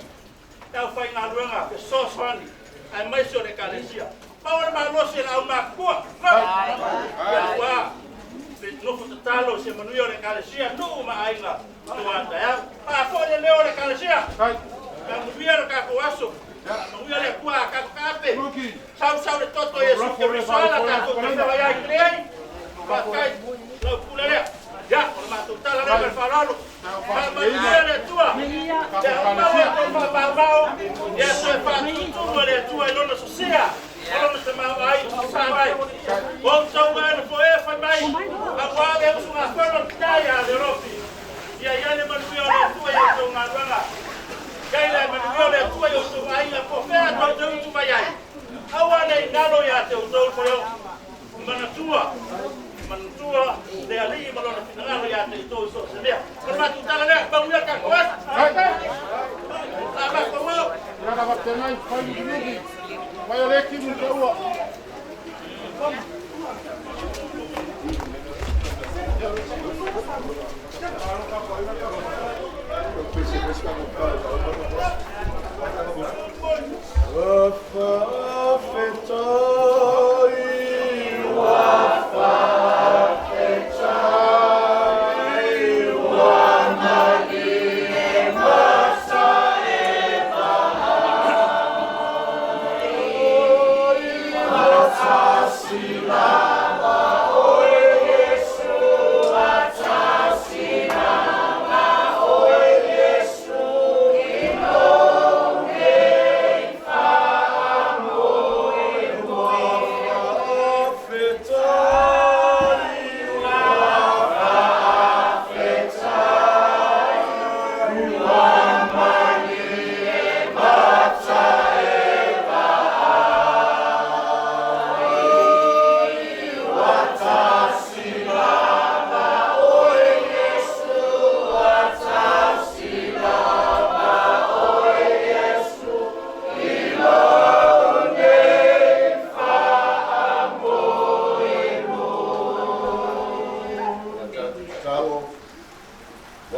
le aufaigaluega fesoasoani aemaise o le Ekalesia. Maua le malosi e le aumakua. Ia ua le nofo tatalo se manuia o le Ekalesia, nuu ma aiga ua taeao. A foi le leo o le Ekalesia. Ka manuia le tatou aso. Manuia le Atua a tatou kaape. Sau sau le toto Iesu Keriso ala tatou te feoai ai tele ai. Faafetai lau pule lea. Ia, o le matou tala lea ma le faaaloalo. Faamanuia le Atua. Ia maua tou faamaumau. Ia toe faatutumu e le Atua i lona sosia. O lona tamaoai sa mai. O outou e na foe fai mai. Aua le usugafono le tai a le Alofi. Ia i ai le manuia o le Atua i outou galuega. Ia i le manuia o le Atua i outou aiga po fea tou te utu mai ai. Aua ne i nalo ia te outou le o. Manatua, manatua le alii ma lona finagalo ia te outou i so o se mea. O le matou tala lea, manuia le tatou aso. La matou ao. Ia na faapena fai lukiluki. Mai o le timu te ua. Wafetai.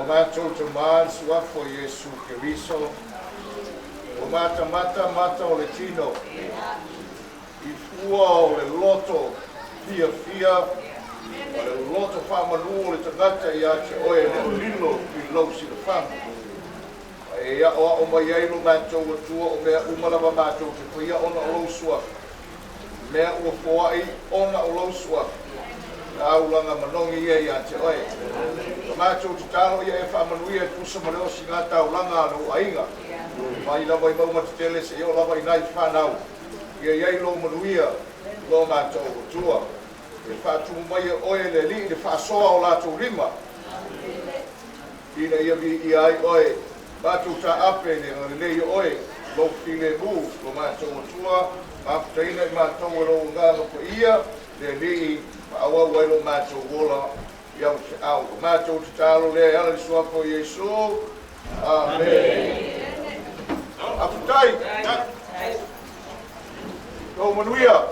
matou Tama i le Suafa o Iesu Keriso, ua matamata mata o le tino i fua o le loto fiafia ma le loto faamanu o le tagata ia te oe e le o lilo i lou silafaga. Ma e aʻoaʻo mai ai lo matou Atua o mea uma lava matou te faia ona o lou Suafa, mea ua foai ona o lou Suafa, taulaga manogi ia ia te oe. O matou tatalo ia e faamanuia e tusa ma le osiga taulaga a lou aiga, mai lava i mauga tetele seia oo lava i nai fanau, ia i ai lou manuia lo matou Atua. E faatumu mai e oe le Alii le faasoa o latou lima, ina ia viia ai oe, matou taape i le agalelei o oe, lou filemu, lo matou Atua, mafutaina i matou e lou Agaga Paia, le Alii, faaauau ai lo matou ola i au feau. O matou tatalo lea e ala i le Suafa o Iesu. Amene. Faafetai. Lou manuia.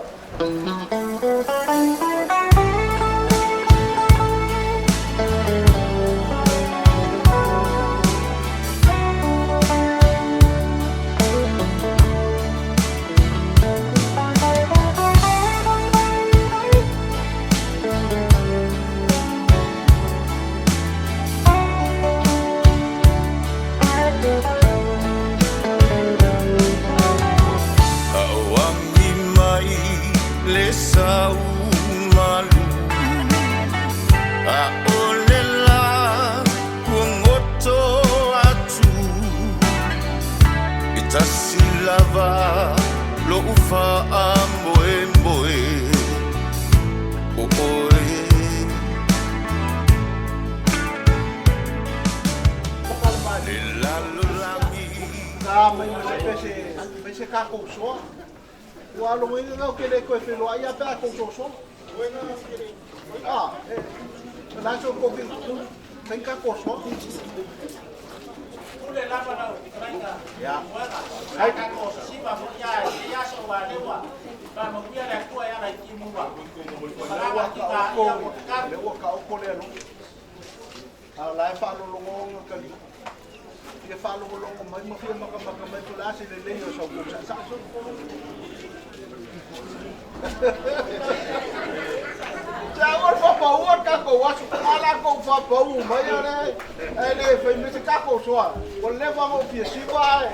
Aoagi mai le sau malu a o le la kuagoto atu e tasi lava lo'u faamoemoe o oe le lalolagi. Na mai ma se pese, mai se kākou soa. Ua alogaina lau ke le koe whenua ia pe a kou soa soa. Ah, e, la so ko ki sen ka ko soa. Pule lava lau fetalaiga Ia. Moega. Ai. Tatou sisiva foi ia e te aso ua leua. Faamanuia le Atua e ala i timuga. Le ua ka oko, le ua ka oko le alo. A la e whaalolongo ka li. Fia whaalolongo mai ma fia maka maka mai po la se le lei o sau sa sa so. Sa ua whapaua ka ko asu ala ko whapau mai ale. E le whai me se ka ko soa. O le wa mo fia siwa e.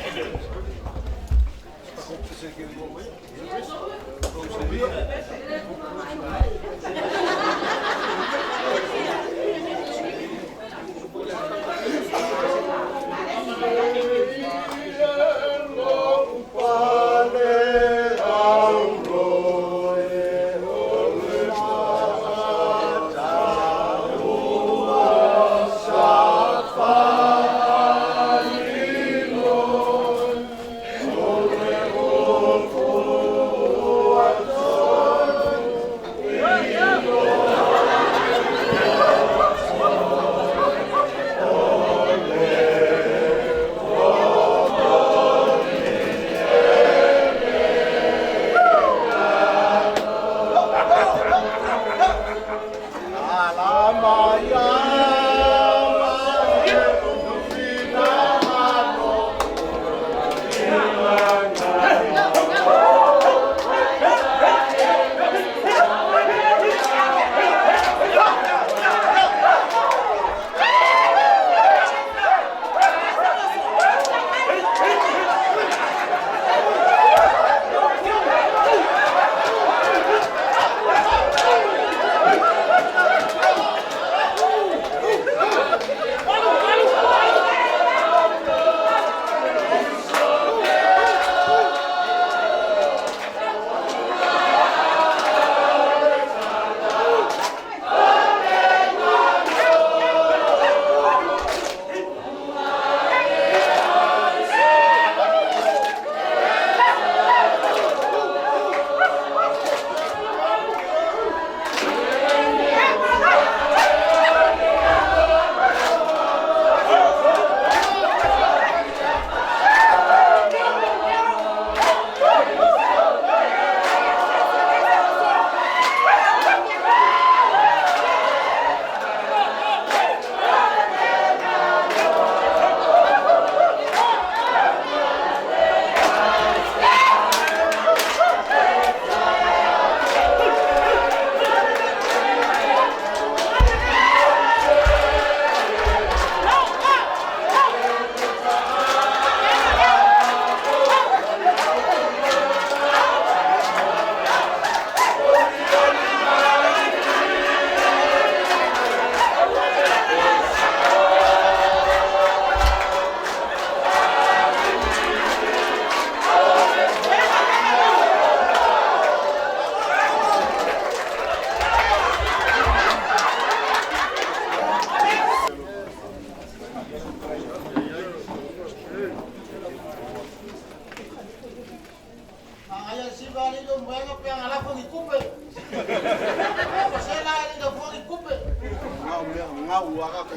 ngau a ka ko.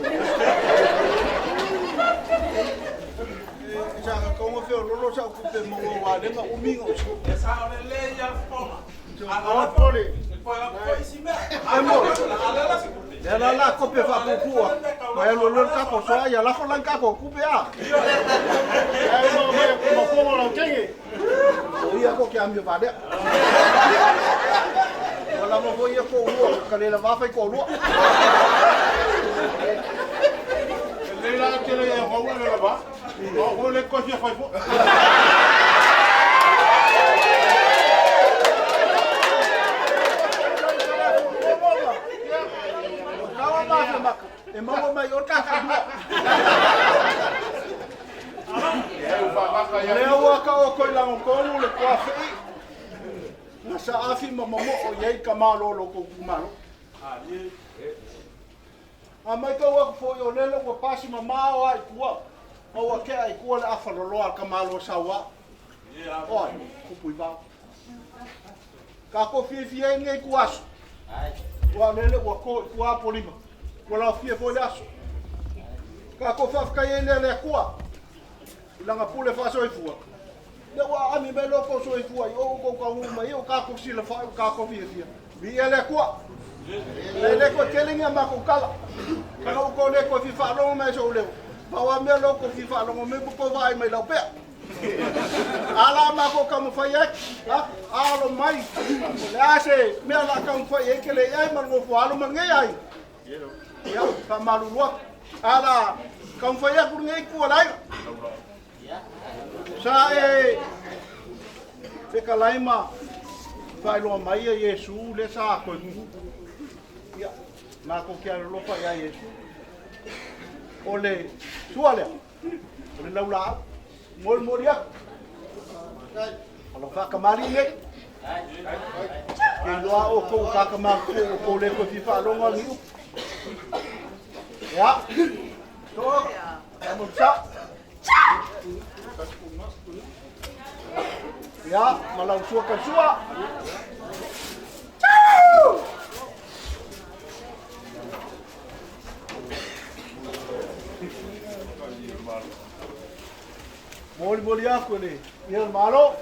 E sa ka kongo fe o lolo sa kupe mo wa lenga umi ngo. E sa o le le ia fonga. O pole. E mo. Le la la kope fa pupua. Ma e lolo ka ko so ya la ko lan ka ko kupe a. E mo me mo fonga la kenge. O ia ko ke ami va le. Wala mo ko ia ko ua ka le la va fai ko lua. Le la te le ho le la va. O le ko fia fai fo. E maua mai o ka ka lua. Lea ua ka o koi lango kolu le kua fei. Na sa afi ma mamo o iei ka malo lo ko kumalo. A mai ka ua fo o lele ua pasi ma mao ai kua. Ma ua kea ai kua le afa loloa ka malo saua. Oi, kupu i vao. Ka ko fie fie ai ngei ku aso. Ua lele ua ko i kua apolima. Ua lao fie foi le aso. Ka ko whawhakai e lea lea kua. I langa pule whasoifua. Le ua ami mai loko soifua i o ko ka uma i o ka ko sila fa o ka ko fia fia. Vi e lea kua. Le le ko tele ngia ma ko kala. Ka o ko le ko fi fa longo mai so leo. Pa wa mea loko fi fa longo me ko vai mai lau pea. Ala ma ko ka mo fai ai. Alo mai. Le ase mea la ka mo fai ai ke le ai ma ngo fo alo ma ngai ai. Ia fa malu lua. Ala ka mo fai aku ngai ku lai. Sa e fekalaima whailoa mai e Iesu le sa koe kuku. Ia, nā ko kia alofa ia Iesu. O le sua lea, o le laula au, moli moli aku. O lau whakamari nei. Ke loa o kou kakamā kou o kou le koe fifa alonga ni upu. Ia, toa, ia mo sa. Ia, malau sua ka sua. Moli moli aku le. Ia malo.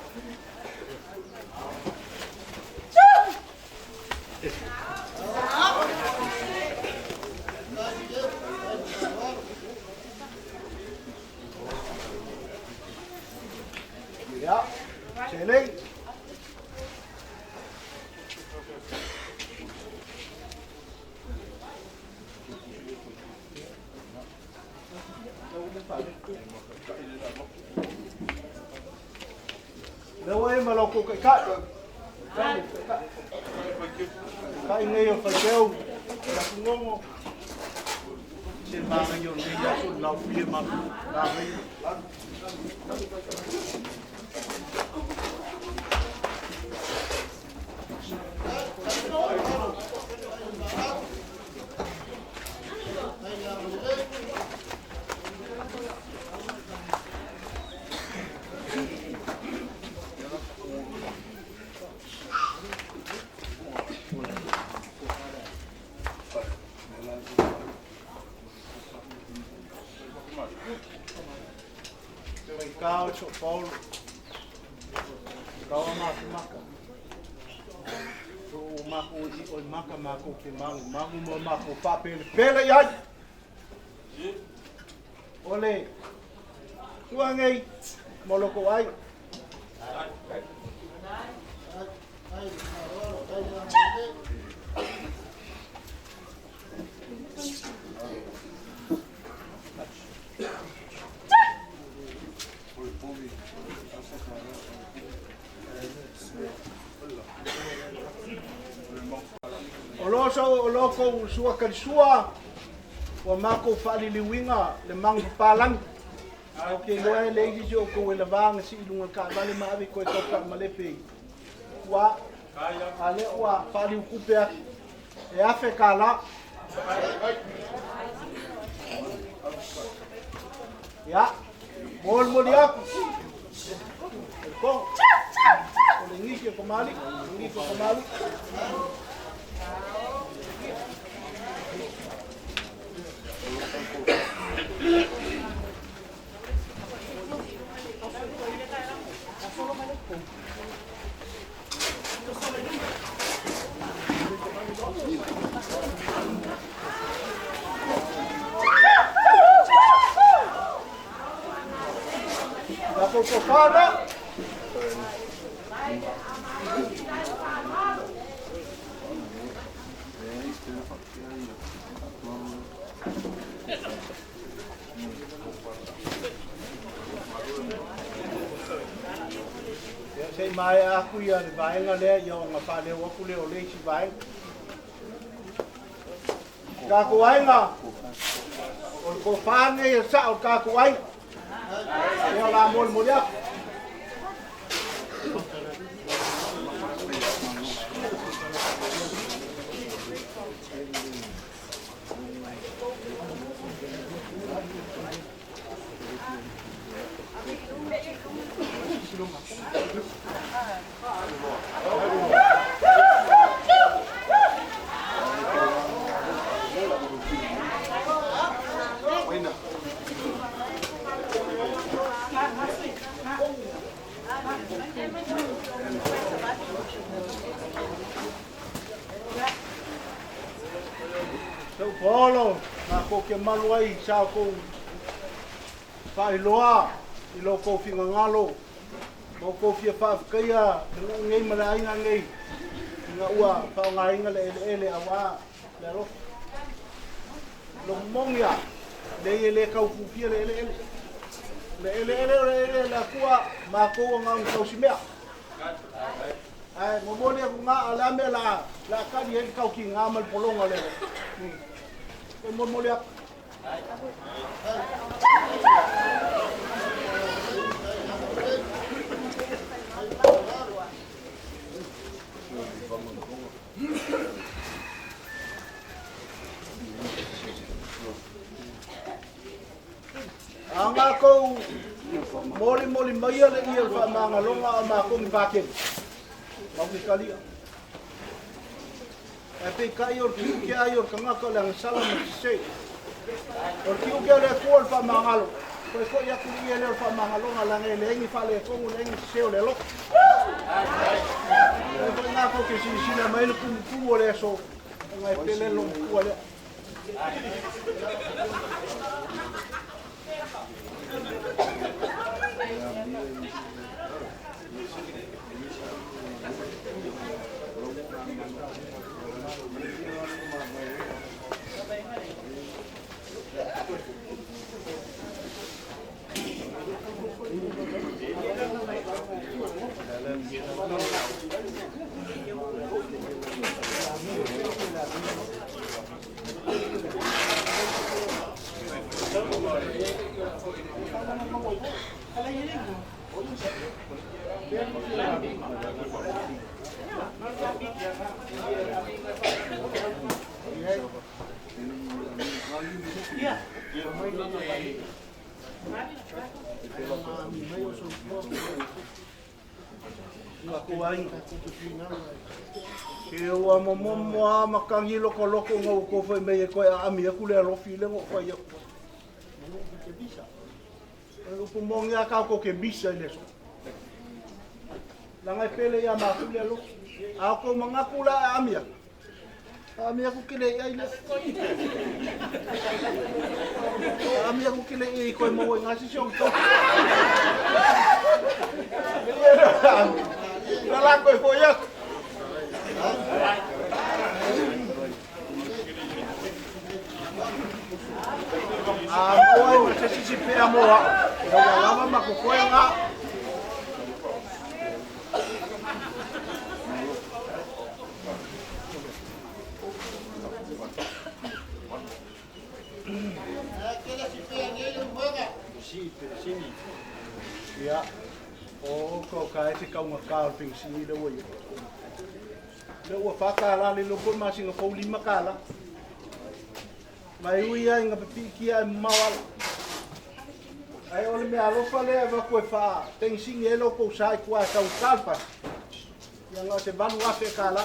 Ia, selei. Lewa e malau ko kai kai. Kai nei o whaikeu, la kungongo. Se maangai o nei aso, lau pie ma la mei. Kau so Paulo. Kau ma maka. So mako i o maka mako ke mangu mangu mo mako pa pele pele ai. Ole. Tuangai moloko ai. O loko sua kalisua o mako whaaliliwinga le mangu palangi. O ke loa le isi o ko le vanga si ilunga ka vale ma ave koe tauka malepe. Ua ale ua whaali ukupe e afe ka la. Ia, moli moli aku. Ko. O le ngiki o kamali, ngiki o kamali. Ko whāna. Ia se i maea aku ia le vaega lea ia ona faaleo atu lea o le isi vaega. Tatou aiga, o le tofa lenei e sao o le tatou aiga. Ia o le a molimoli atu. Sau paolo, makou te malu ai sa outou faailoa i lo outou finagalo ma outou fia faafetaia le nuu nei ma le aiga nei ina ua faaaogaina le eleele aua le alofa. Logo moni lava, leai e le tau fufia le eleele. O le eleele o le eleele a le Atua, matou na ona tausimea. Ae momoli atu na, a o le a mea o le a tali ai le tautiga ma le pologa o le alofa? E molimoli atu. A makou molimoli maia le ia o le faamagaloga a o makou ni Pakele, mau ni kalia. Ae peitai o le tiute ai o le tagata o le agasala ma le sese. O le tiute o le Atua o le faamagalo, toe foi atu le ie lea o le faamagaloga leaga e leai ni faaletonu, leai ni sese o le alofa. O lea foi matou te silasila mai le tumutumu o le aso, ona e pele le logotua lea. Se ua momomo a makangi lokoloko na ua fai mai e koe aami aku le alofi le ngo fai aku. O le upu moni a kau ko ke misa i le so. Langa e pele ia maku le alofi. A ko mangaku la aami aku. Aami aku ke le ai le. Aami aku ke le i koe mo ngā sisi o to. La la koe foi aku. A moa i ma se sisi pea moa. Ua lava ma ko koe ngā. Ia, o ko ka e te kaunga ka o le pengisini le ua ia. Le ua whakala le loko masinga fou lima kala. Mai ui ai nga pepikia e mawala. Ai o le mea alofa lea e waku e wha pengisini e loko sa i kua e kau kalpa. Ia nga se valu afe kala.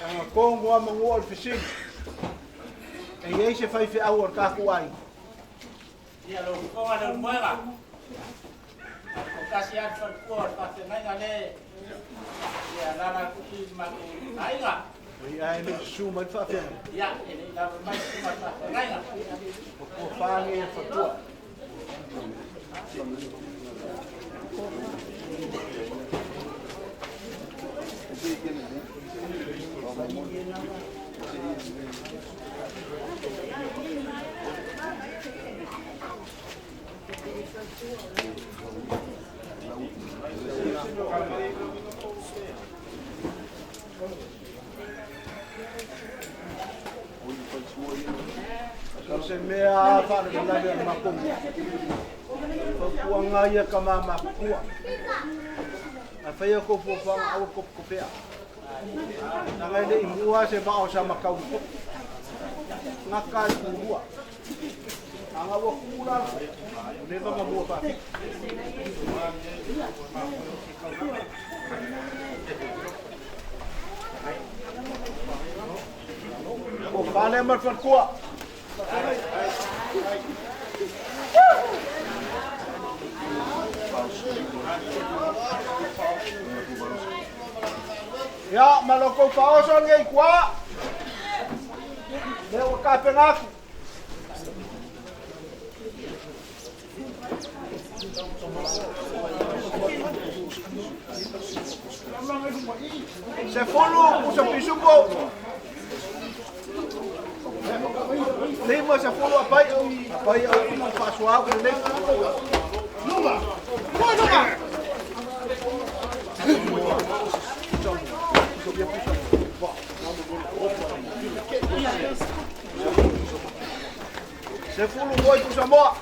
Anga kongo a mangua o le fesili. E iai se faifeau o le tatou aiga. Ia lau fofoga le ulumoega. O kasi atu faletua o le faafeagaiga le ia alala atu i le matou aiga. Oi ai le susu mai le faafeagai. Ia, e le i lalo mai le susuga i le faafeagaiga. O tofa nei e fatua. O se mea faalavelave a le matou nuu. Fautuaga ia tama matutua. Afai a outou fuafuaga aua le topetopea. Leaga e le i mua se vaa o Samatau i le toto. Gata le pulua. Ana ua tu la le toto, ua leva ona mua faafita. Tofa lea ma le faletua. Ia, ma lo tou faaoso lenei i tua. Lea ua tapena atu. 10 pusa pisupo. 50 apai apai au uma faasoa au lelei. Luma. Luma. 10 moi pusa moa.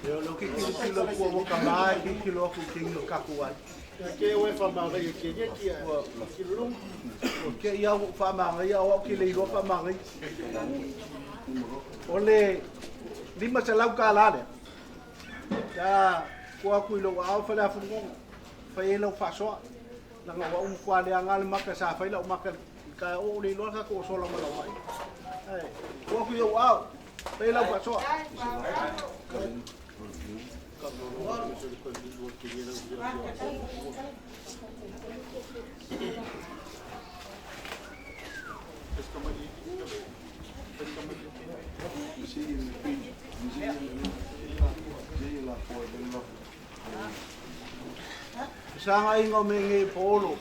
Ia o ke kilo kua waka mai ke kilo aku ke ngio kaku ai. Ke oe whamangai e ke ki a kilo O ke ia o whamangai o au ke le iloa whamangai. O le 500 ka la lea. Ta kua aku i lou ao fale afungonga. Fai e lau faasoa. Langa ua umu kua le anga le maka sa fai lau maka ka o le iloa ka ko sola ma lau mai. Ai, kua aku i lou ao. Fai lau faasoa. Sanga inga o me nge polo.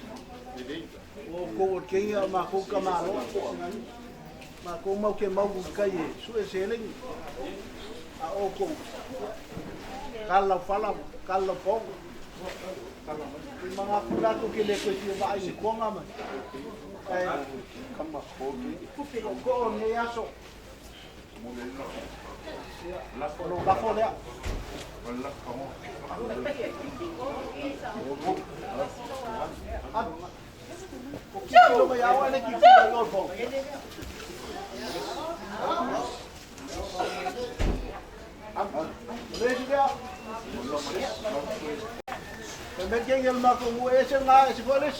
O ko o keinga o makou ka malo. Makou mau ke mau kai e sue seleng. A o ko kala fala kala pongo. I mga kula ko ke le ko fia vai ni konga mai. Ai Kama ko ko ne aso. O lo lafo lea. O kilo mai awa le ki kilo i po. Le si lea. Pe me ke ngel ma ko mu e se nga e se foles.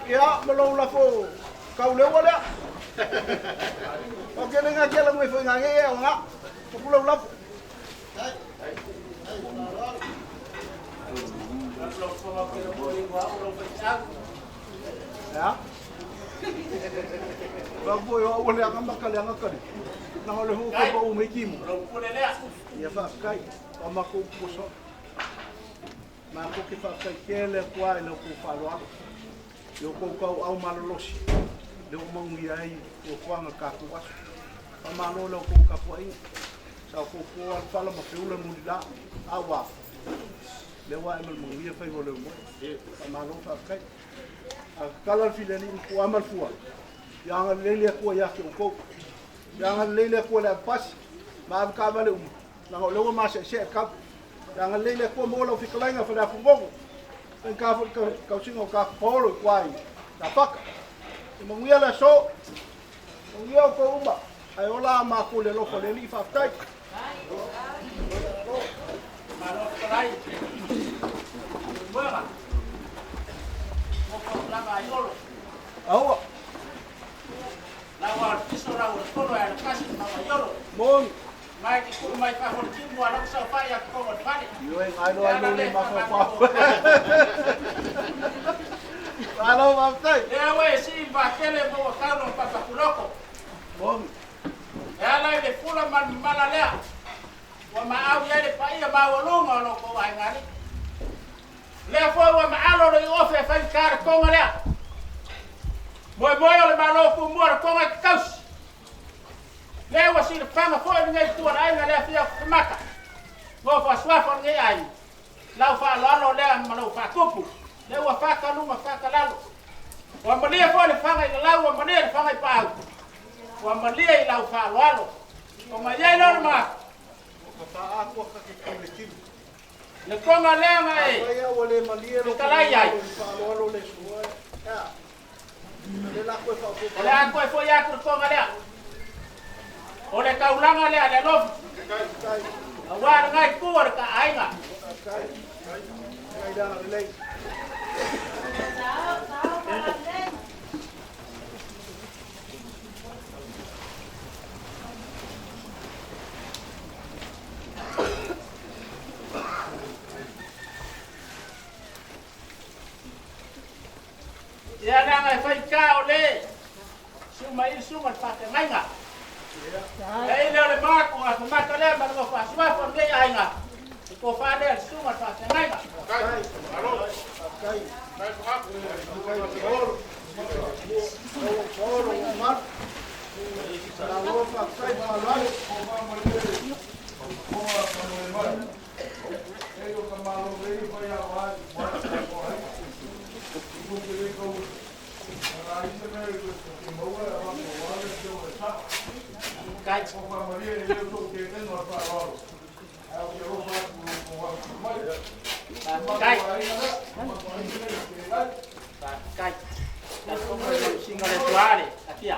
Ia, ma lou lafo kau leua lea. O ke le ngā kia langu e foi ngā nge e o ngā. O kulau lafo. Ia. Ba foi o au le anga maka le anga kari. Na hole hu ko pa u me kimu. Ia whaakai, o mako uposo. Ma ko ke whaakai ke le kua i lau ku whaaloa. I o kou kauaʻau malolosi lea ua manuia ai fuafuaga o le tatou aso. Faamalo i la outou tapuaiga sa outou po alafala ma feula mulila, a ua a? Lea ua ae ma le manuia faiva o le aumoe. Faamalo faafetai. A tatala le filialii ma puaa ma le fua, ia agalelei le Atua ia te outou. Ia agalelei le Atua i le avepasi ma avetaavale uma, leaga o lea ua maseesee le tau. Ia agalelei le Atua maua lau fetalaiga Faleafugogo, faigata foi le tausiga o tatou paolo i tua i Safata. Ia manuia le aso, manuia outou uma, ae ola a matou i le alofa o le Alii. Faafetai. Malo fetalai. Moega. Mo lava ai olo. Aua. Lau al piso lau o le fono e ala kasi ma mai olo. Moni. Mai ki ku mai fa hol timu ala sa fa ya ko o fale. Ioe ngai lo ai lo le mafaufau. Malo faafetai. Lea ua e sii vatele mo ua tau no papakuloko. Moni. E ala i le fula ma le mamala lea. Ua maau i ai le paia maualuga o lo kou aiga alii. Lea foi ua maalo le iofe e fai ka le konga lea. Moemoe o le malo kumua le konga e kausi. Lea ua silafaga foi lenei itu o le aiga lea fia famaka. Mo faasuafa o lenei aiga. Lau faaaloalo lea ma lou faatupu. Lea ua faakaluga faakalalo. Ua malie foi le faga i lalau, ua malie le faga i paau. Ua malie i lau faaaloalo. O mai ai lea o le manatu. Ua faaatoa ka ke tau le tino. Le konga lea na e Afai ua le malie lo fetalai ai. faaaloalo le sua. Ea. Le la koe faaopoopo. O le a koe foi atu le konga lea. O le taulaga lea le alofi. Auā lenai itu o le taaiga. Faafetai. Faafetai le agalelei. Ia leaga e faitā o lē sumaili suga le faafeagaiga. E i lea o le maku afamata lea ma le nofo asuafa o lenei aiga. E tofa lea le suga le faafeagaiga. Faafetai. Faafetai. Faafetai Paolo. Paolo mamalu. Malo faafetai faaaloalo. Kai. Faafetai. Faafetai. Tafoga le tuale atia.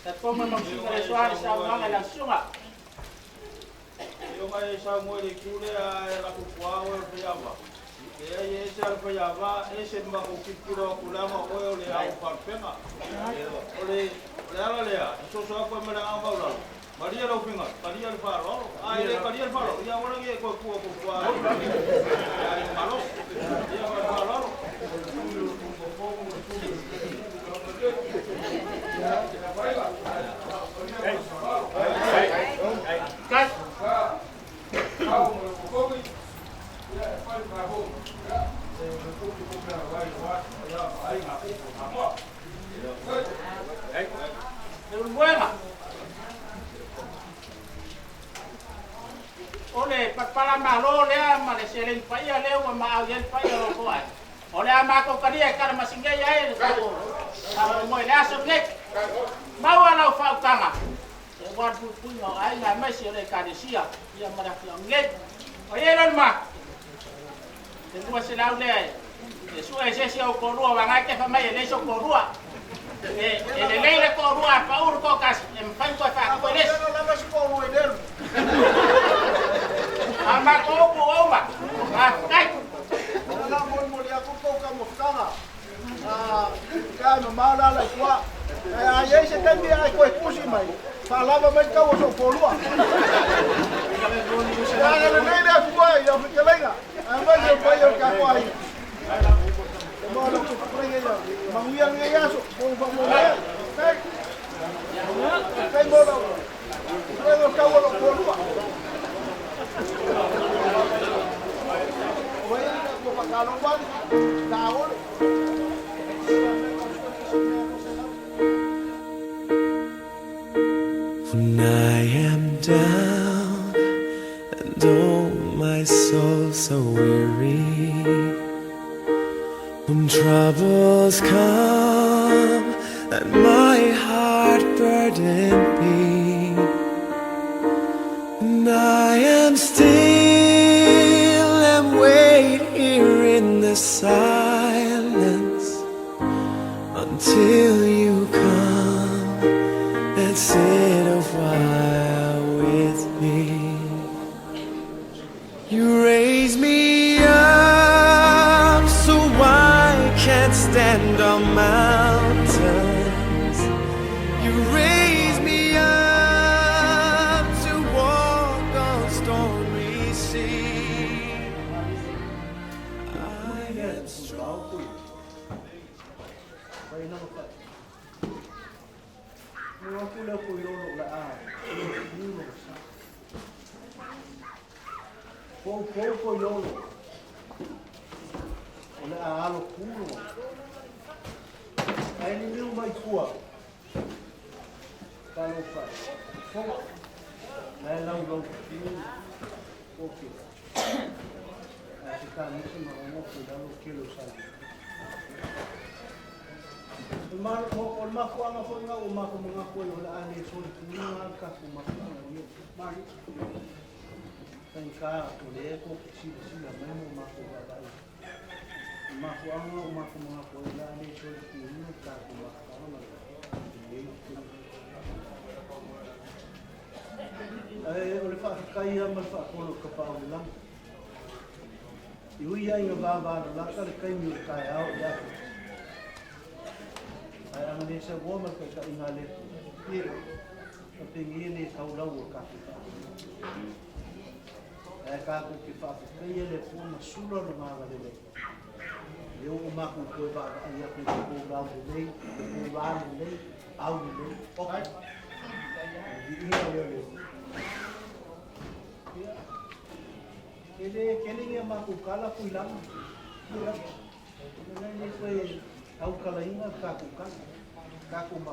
Tafoga mausiga le suale saunoaga i lau susuga. Io mai sa mo le kule a e la kukua o e faiava. E ai e se al faiava e se ma ko kikiro kulanga o e o le au palpenga. O le ala lea, e soso ako e mele a maulalo. Maria lau finga, kalia le faaaloalo. A e le kalia le faaaloalo, ia wana ki e koe kua kukua e ai malos. Ia ma le faaaloalo. Kai. Le uluega. O le palapala malo lea ma le seleni paia lea ua maau i ai le paia o lo kou aiga. O le a matou talia e kalamasingei ai le tatou faamoemoe i le aso lenei. Maua lau faautaga e ua le puipuiga o aiga aemaise o le ekalesia ia ma le afioaga nei. O i ai lea o le maku. Le 200 lea e sue e se isi o ou toalua aua e tefa mai e leai sou toalua. E lelei le toalua a pau le toatasi e mafai ona toe faatupu e le isi. Lava se toalua i lelu. A matou upu ua uma. Faafetai. La molimoli atu tou taumafataga. Ka e mamao le ala i tua. Ae a i ai se taimi ae toe tusi mai, faalava mai le tau o sou toalua. Ia agalelei le Atua i lau fetalaiga, aemaise o le paia o le tatou aiga. E maua lau fetalaiga ia manuia lenei aso, mo le faamoemoe. Faafetai. Faafetai mo lau fetalaiga o le tau o lou toalua. O ai le tatou Salomani, taole. When I am down and oh my soul so weary, when troubles come and my heart burdened be, and I am still and wait here in the silence until you come and sit a while with me. You raise me up so I can't stand on mountains. You raise me up to walk on stormy seas. I am strong. Pai na pa. Mo aku le ko yolo la a. Ni sa. Po po ko yolo. O le a alo kulo. Ai ni miu mai kua. Talo fa. Fo. Lai lau lau ki. Oke. Ai se ka ni ma mo ko lalo kelo sa. O ma o ma ko anga fo nga o ma ko mga ko o la ale so ni nga ka ko ma ko ni ma ni tan ka o le ko si si la mai mo ma ko ba ba ma ko anga o ma ko mga ko la ale so ni nga ka ko ma ka ma ai o le fa kai ya ma fa ko ka pa o la i ui ai nga ba ba la ka le kai mi ka au ya. Ai anga le sa goma ka ka inga le. Ka pengi le sau lau o ka ku fa. Ai ka ku ki fa ku kai le pu ma sula no ma ga le le. Le o ma ku ko ba ai ya ku ko lau le le, ko ba le le, au le le. O kai. I ina le le. Ia. Kele kele ia ma ku kala ku ilanga. Ia. Le le koe au kala inga ka ku kala. Ka ku ma.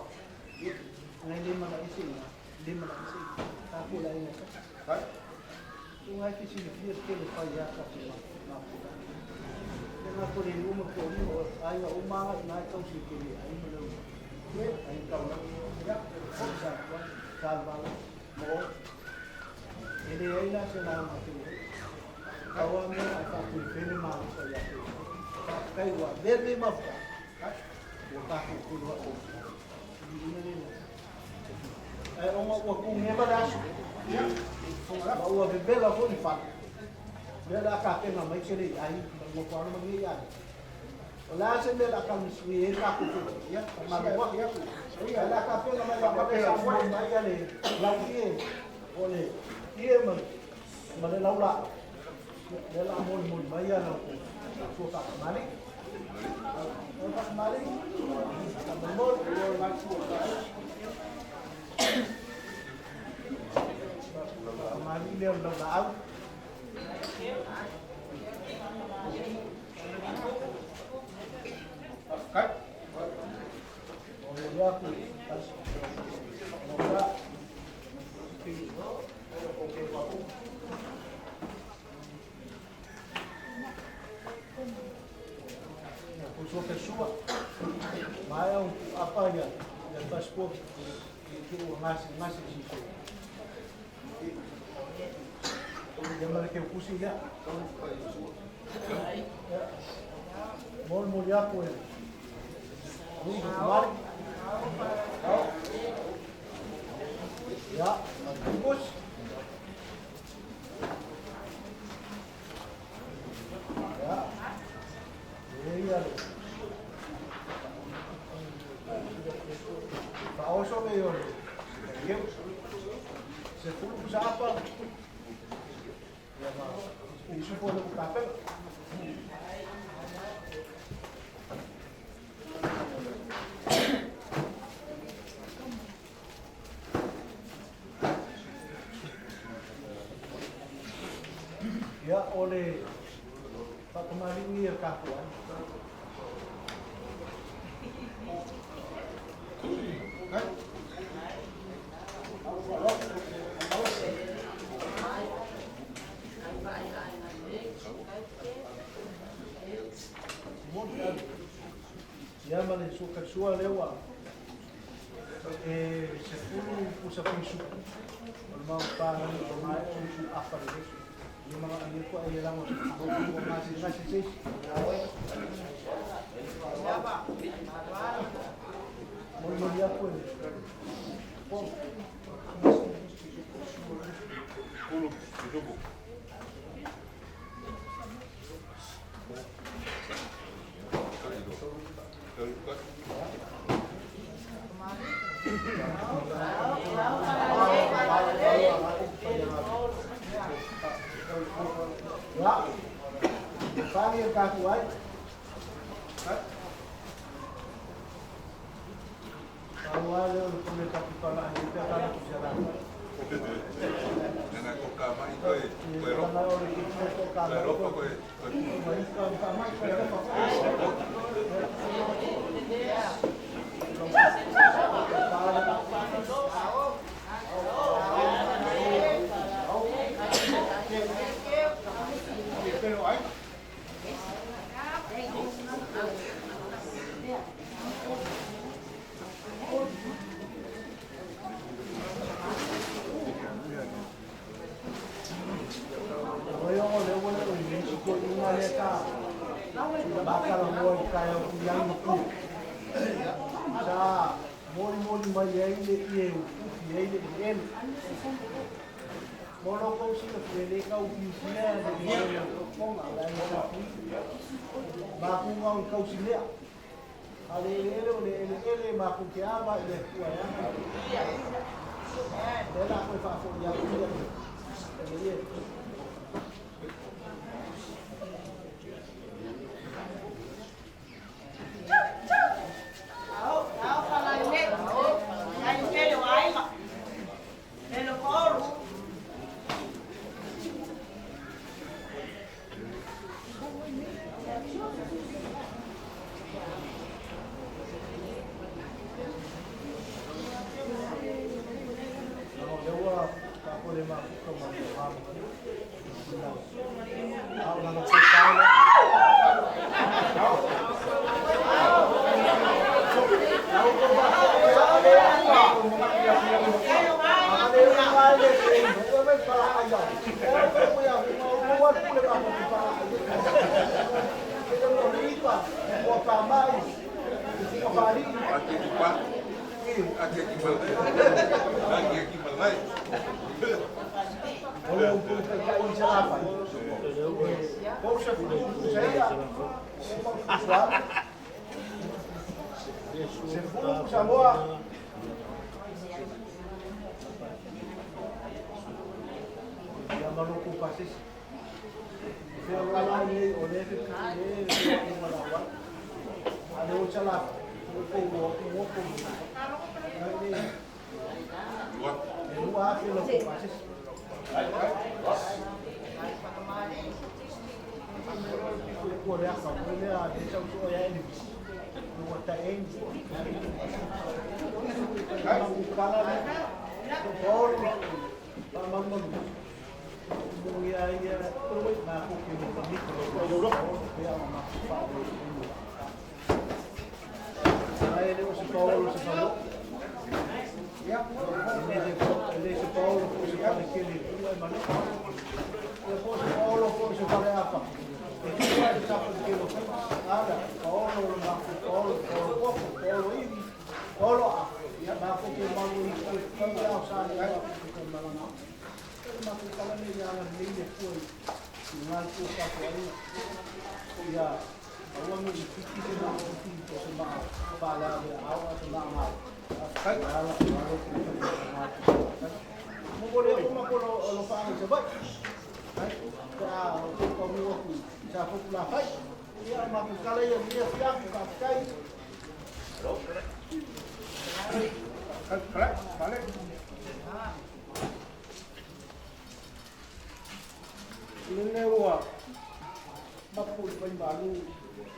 Ngai le mana isi na, le mana isi. Ka ku la inga ka. Kai. Tu ngai ki sini fia ke le fai ya ka ku ma. Ma ku. Le ma ko le uma ko ni o ai o ma ngai tau si ke le ai mo le. Ai tau la. Ya, ko sa ko salva mo. Ele ai la se la ma ke. Ka wa me a ka ku fele ma ko ya ke. Kai wa le ma fa. Ua tākou kulu a o. Ina le la. Ai onga ua ku ngeva le aso. Ma ua vevela fo ni fale. Le la ka pena mai ke le ai, ma ko ana mai ai. O la se le la ka misui e ka ku ku. Ya, ma mo ya. Ya la ka pena mai la ka sa mo mai ya le lau ie. O le ie ma ma le lau la. Le la mo mo mai ya la ku. Ko ka mali. Mali. Mo mali le lau la au. Kai. O le aku. O sua pessoa, mas é um apanha, é pastor que o nasce de Lembra que eu cozinhar. Bom molhar com ele. Ya, bagus. Ya. Iya. Paoso meio. Se pulu apa? Isso foi o café. Ya ole Faakamali'i ia tatou ai. Ia ma le sua lea ua e 10 pusa pisu o le mau pālani o mai o su afa le ni mga ni ko ai la mo mo ma si ma si si mo mo ya ko po Kulu kidogo. Ya. Pagi ka ku ai. Au ale o le pule ka pipala ai pe ka ku sera. Nana ko ka mai koe koe ro. Koe ro koe koe. Sa moli moli mai ai le ie ufi ai le ele. Molo ko si le le ka ufi sia le le konga la le ka fu. Ma ku ngau kau si lea. Ale ele o le ele ele ma ku ke ava le ku ai. Le la ko fa fo ya ku ya. Le ye. vaimalu,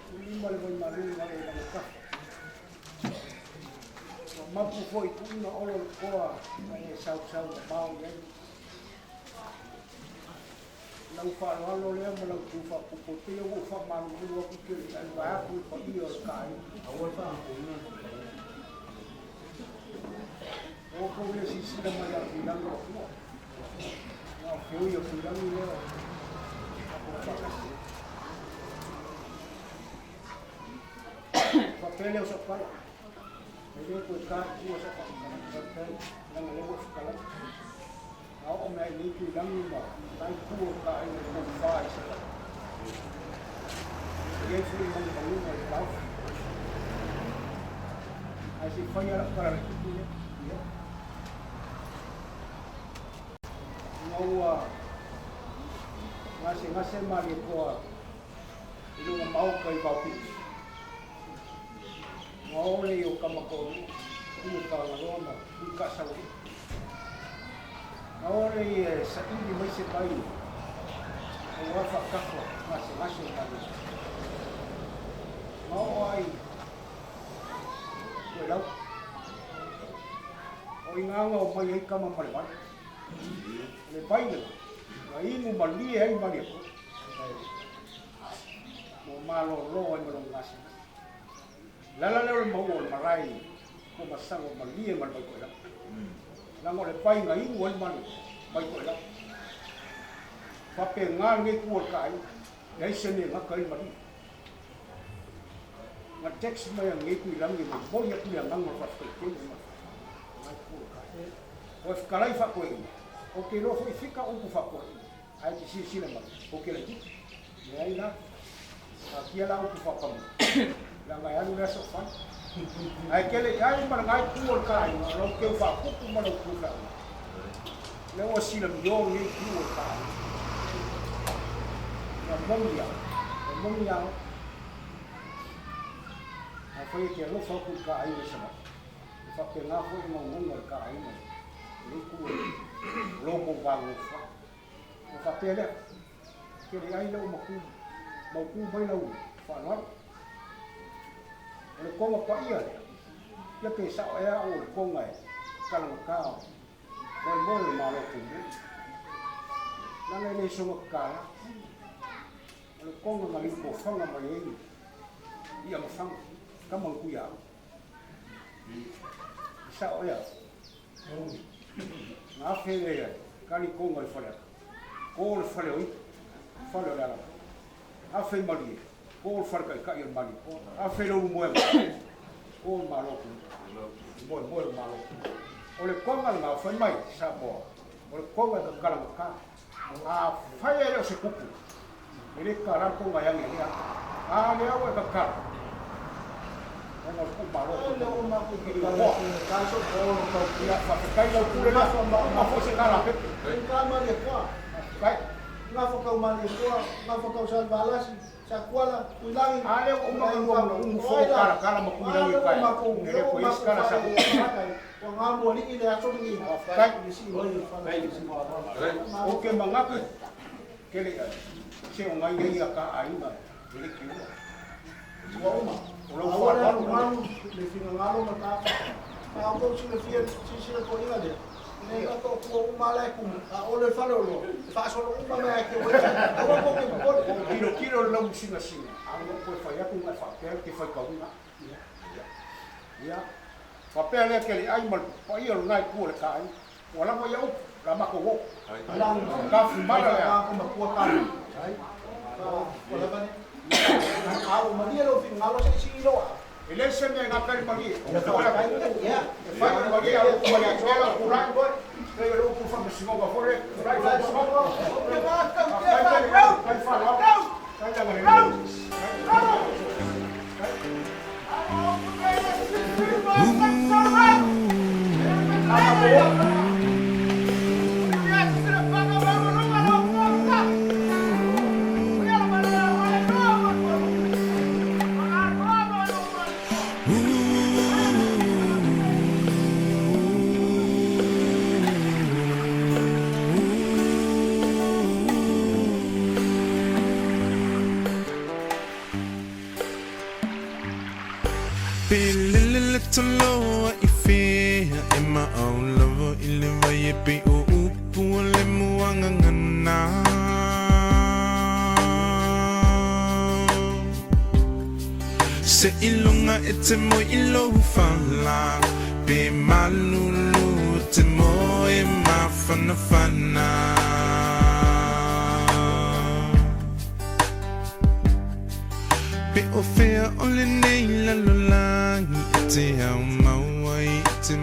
tuulima le vaimalu i lalo i lana tafa. Ua mapu foi i tuuina olo le toa na e sausau mamao i ai. Lau faaaloalo lea ma lau tu faaopoopo e pei ua ou faamalulu atu tele i ai vaeatu le paia o le ta aiga. Ua outou le silasila mai ia Tuilagi o Atua. Na o feoi o Tuilagi lea o tatou faatasi. Faapea lea o sau tala. E le toe ta i tua sau faamatalaga. Leaga lea ua e fetalai. A oo mai ai nei Tuilagi ma la itu o le aiga i tofa i Savaii. E i ai foi manumanuga i le taofi. Ae se i fai lava lau tala laitiiti lea. Ia. Ina ua gasegase Malietoa i lona maota i Vaopito, ona oo lea i o tama toalua, Tuimatagaloa ma Tuikaasaulii. Na oo lea e saili mai se vai aua faatafa gasegase o Malietoa. Na oo ai Toelau. O i na na omai ai tama ma le vai. O le vai lena, na inu malie ai Malietoa. Ua malolo ai ma lona gasegase. Le ala lea o le maua o le malae i Tuamasaga o malie ma le vai toelau. Leaga o le vai na inu ai le vai toelau. Faapena lenei itu o le ta aiga, leai se mea e gata ai le malie. Na text mai a lenei Tuilagi e momoli atu le agaga o le faafetai tele ma lena itu o le ta aiga. Ua fetalai faatoeaina, ou te iloa foi fika upu faatoeaina, ae te silasila mai, ou te laitiiti. Leai la, taatia la upu faapamua, leaga e alu le aso o fai. Ae tele i ai ma lena itu o le ta aiga, o lau teu faapupu ma lau tu feagai. Lea ua silamio lenei itu o le ta aiga. Ua moni lava, ua moni lava. Afai e te alofa atu i le ta aiga i Savaii, e faapena foi le naunauga o le ta aiga i lenei itu o lo outou va nonofo ai. Ona faapea lea, Tele ai lau matu, mautu mai lau faaaloalo. O le toga paia lea, ia pe sao ea au o le toga e kalagata o moemoe o le Malo Tumua. Leaga e le soga tatala. O le toga na liutofaga mai ai i Amafaga, tama na Tuiaana. E sao ea au? Na afe lea kali toga i Faleata. Ko le fale o Ipu, fale o Lealama. Afe i Malie, ko le fale taitai o le Malie. Afe i Leulumoega, ko le Malo Tumua. Moemoe o le Malo Tumua. O le toga lena o fai mai Samoa, o le toga e takalagata. Afai e le o se kupu, e le tatala le toga e age lea. A lea ua e tatala, ona o le tuumalo o le moa. Ia, faafetai lau pule lea, uma foi se tala a Pepe. Faafetai. A lea ua uma ona lua umu fou talatala ma Tuilagi i tai, e le toe i ai se tala a Samoa. Faafetai. Ou te manatu tele i ai, se o nai ai a ta aiga e le kiua. O lau faaaloalo Ua tilotilo le lausinasina, a ua toe fai atu na e faapea e te faitauina au. Ia, faapea lea Kele'ai ma le paia o lena itu o le ta aiga, ua lava ia upu, o le a matou o. Tafumala lea. E leai se mea e gata ai le malie. E fai o le malie a upu mai atoa lau tulai, pei o le upu faamasinoga foi lea, tulai faamasinoga. Faafetai Kele'ai, faafetai faaaloalo, faafetai le agalelei. Pe lele le toloa i fea e maau lava i le vai e pei o upu o le muagagana. Seiloga e te moe i lou fala pe malulu e te moe mafanafana. Pe o fea o lenei lalolagi e te aumau ai i te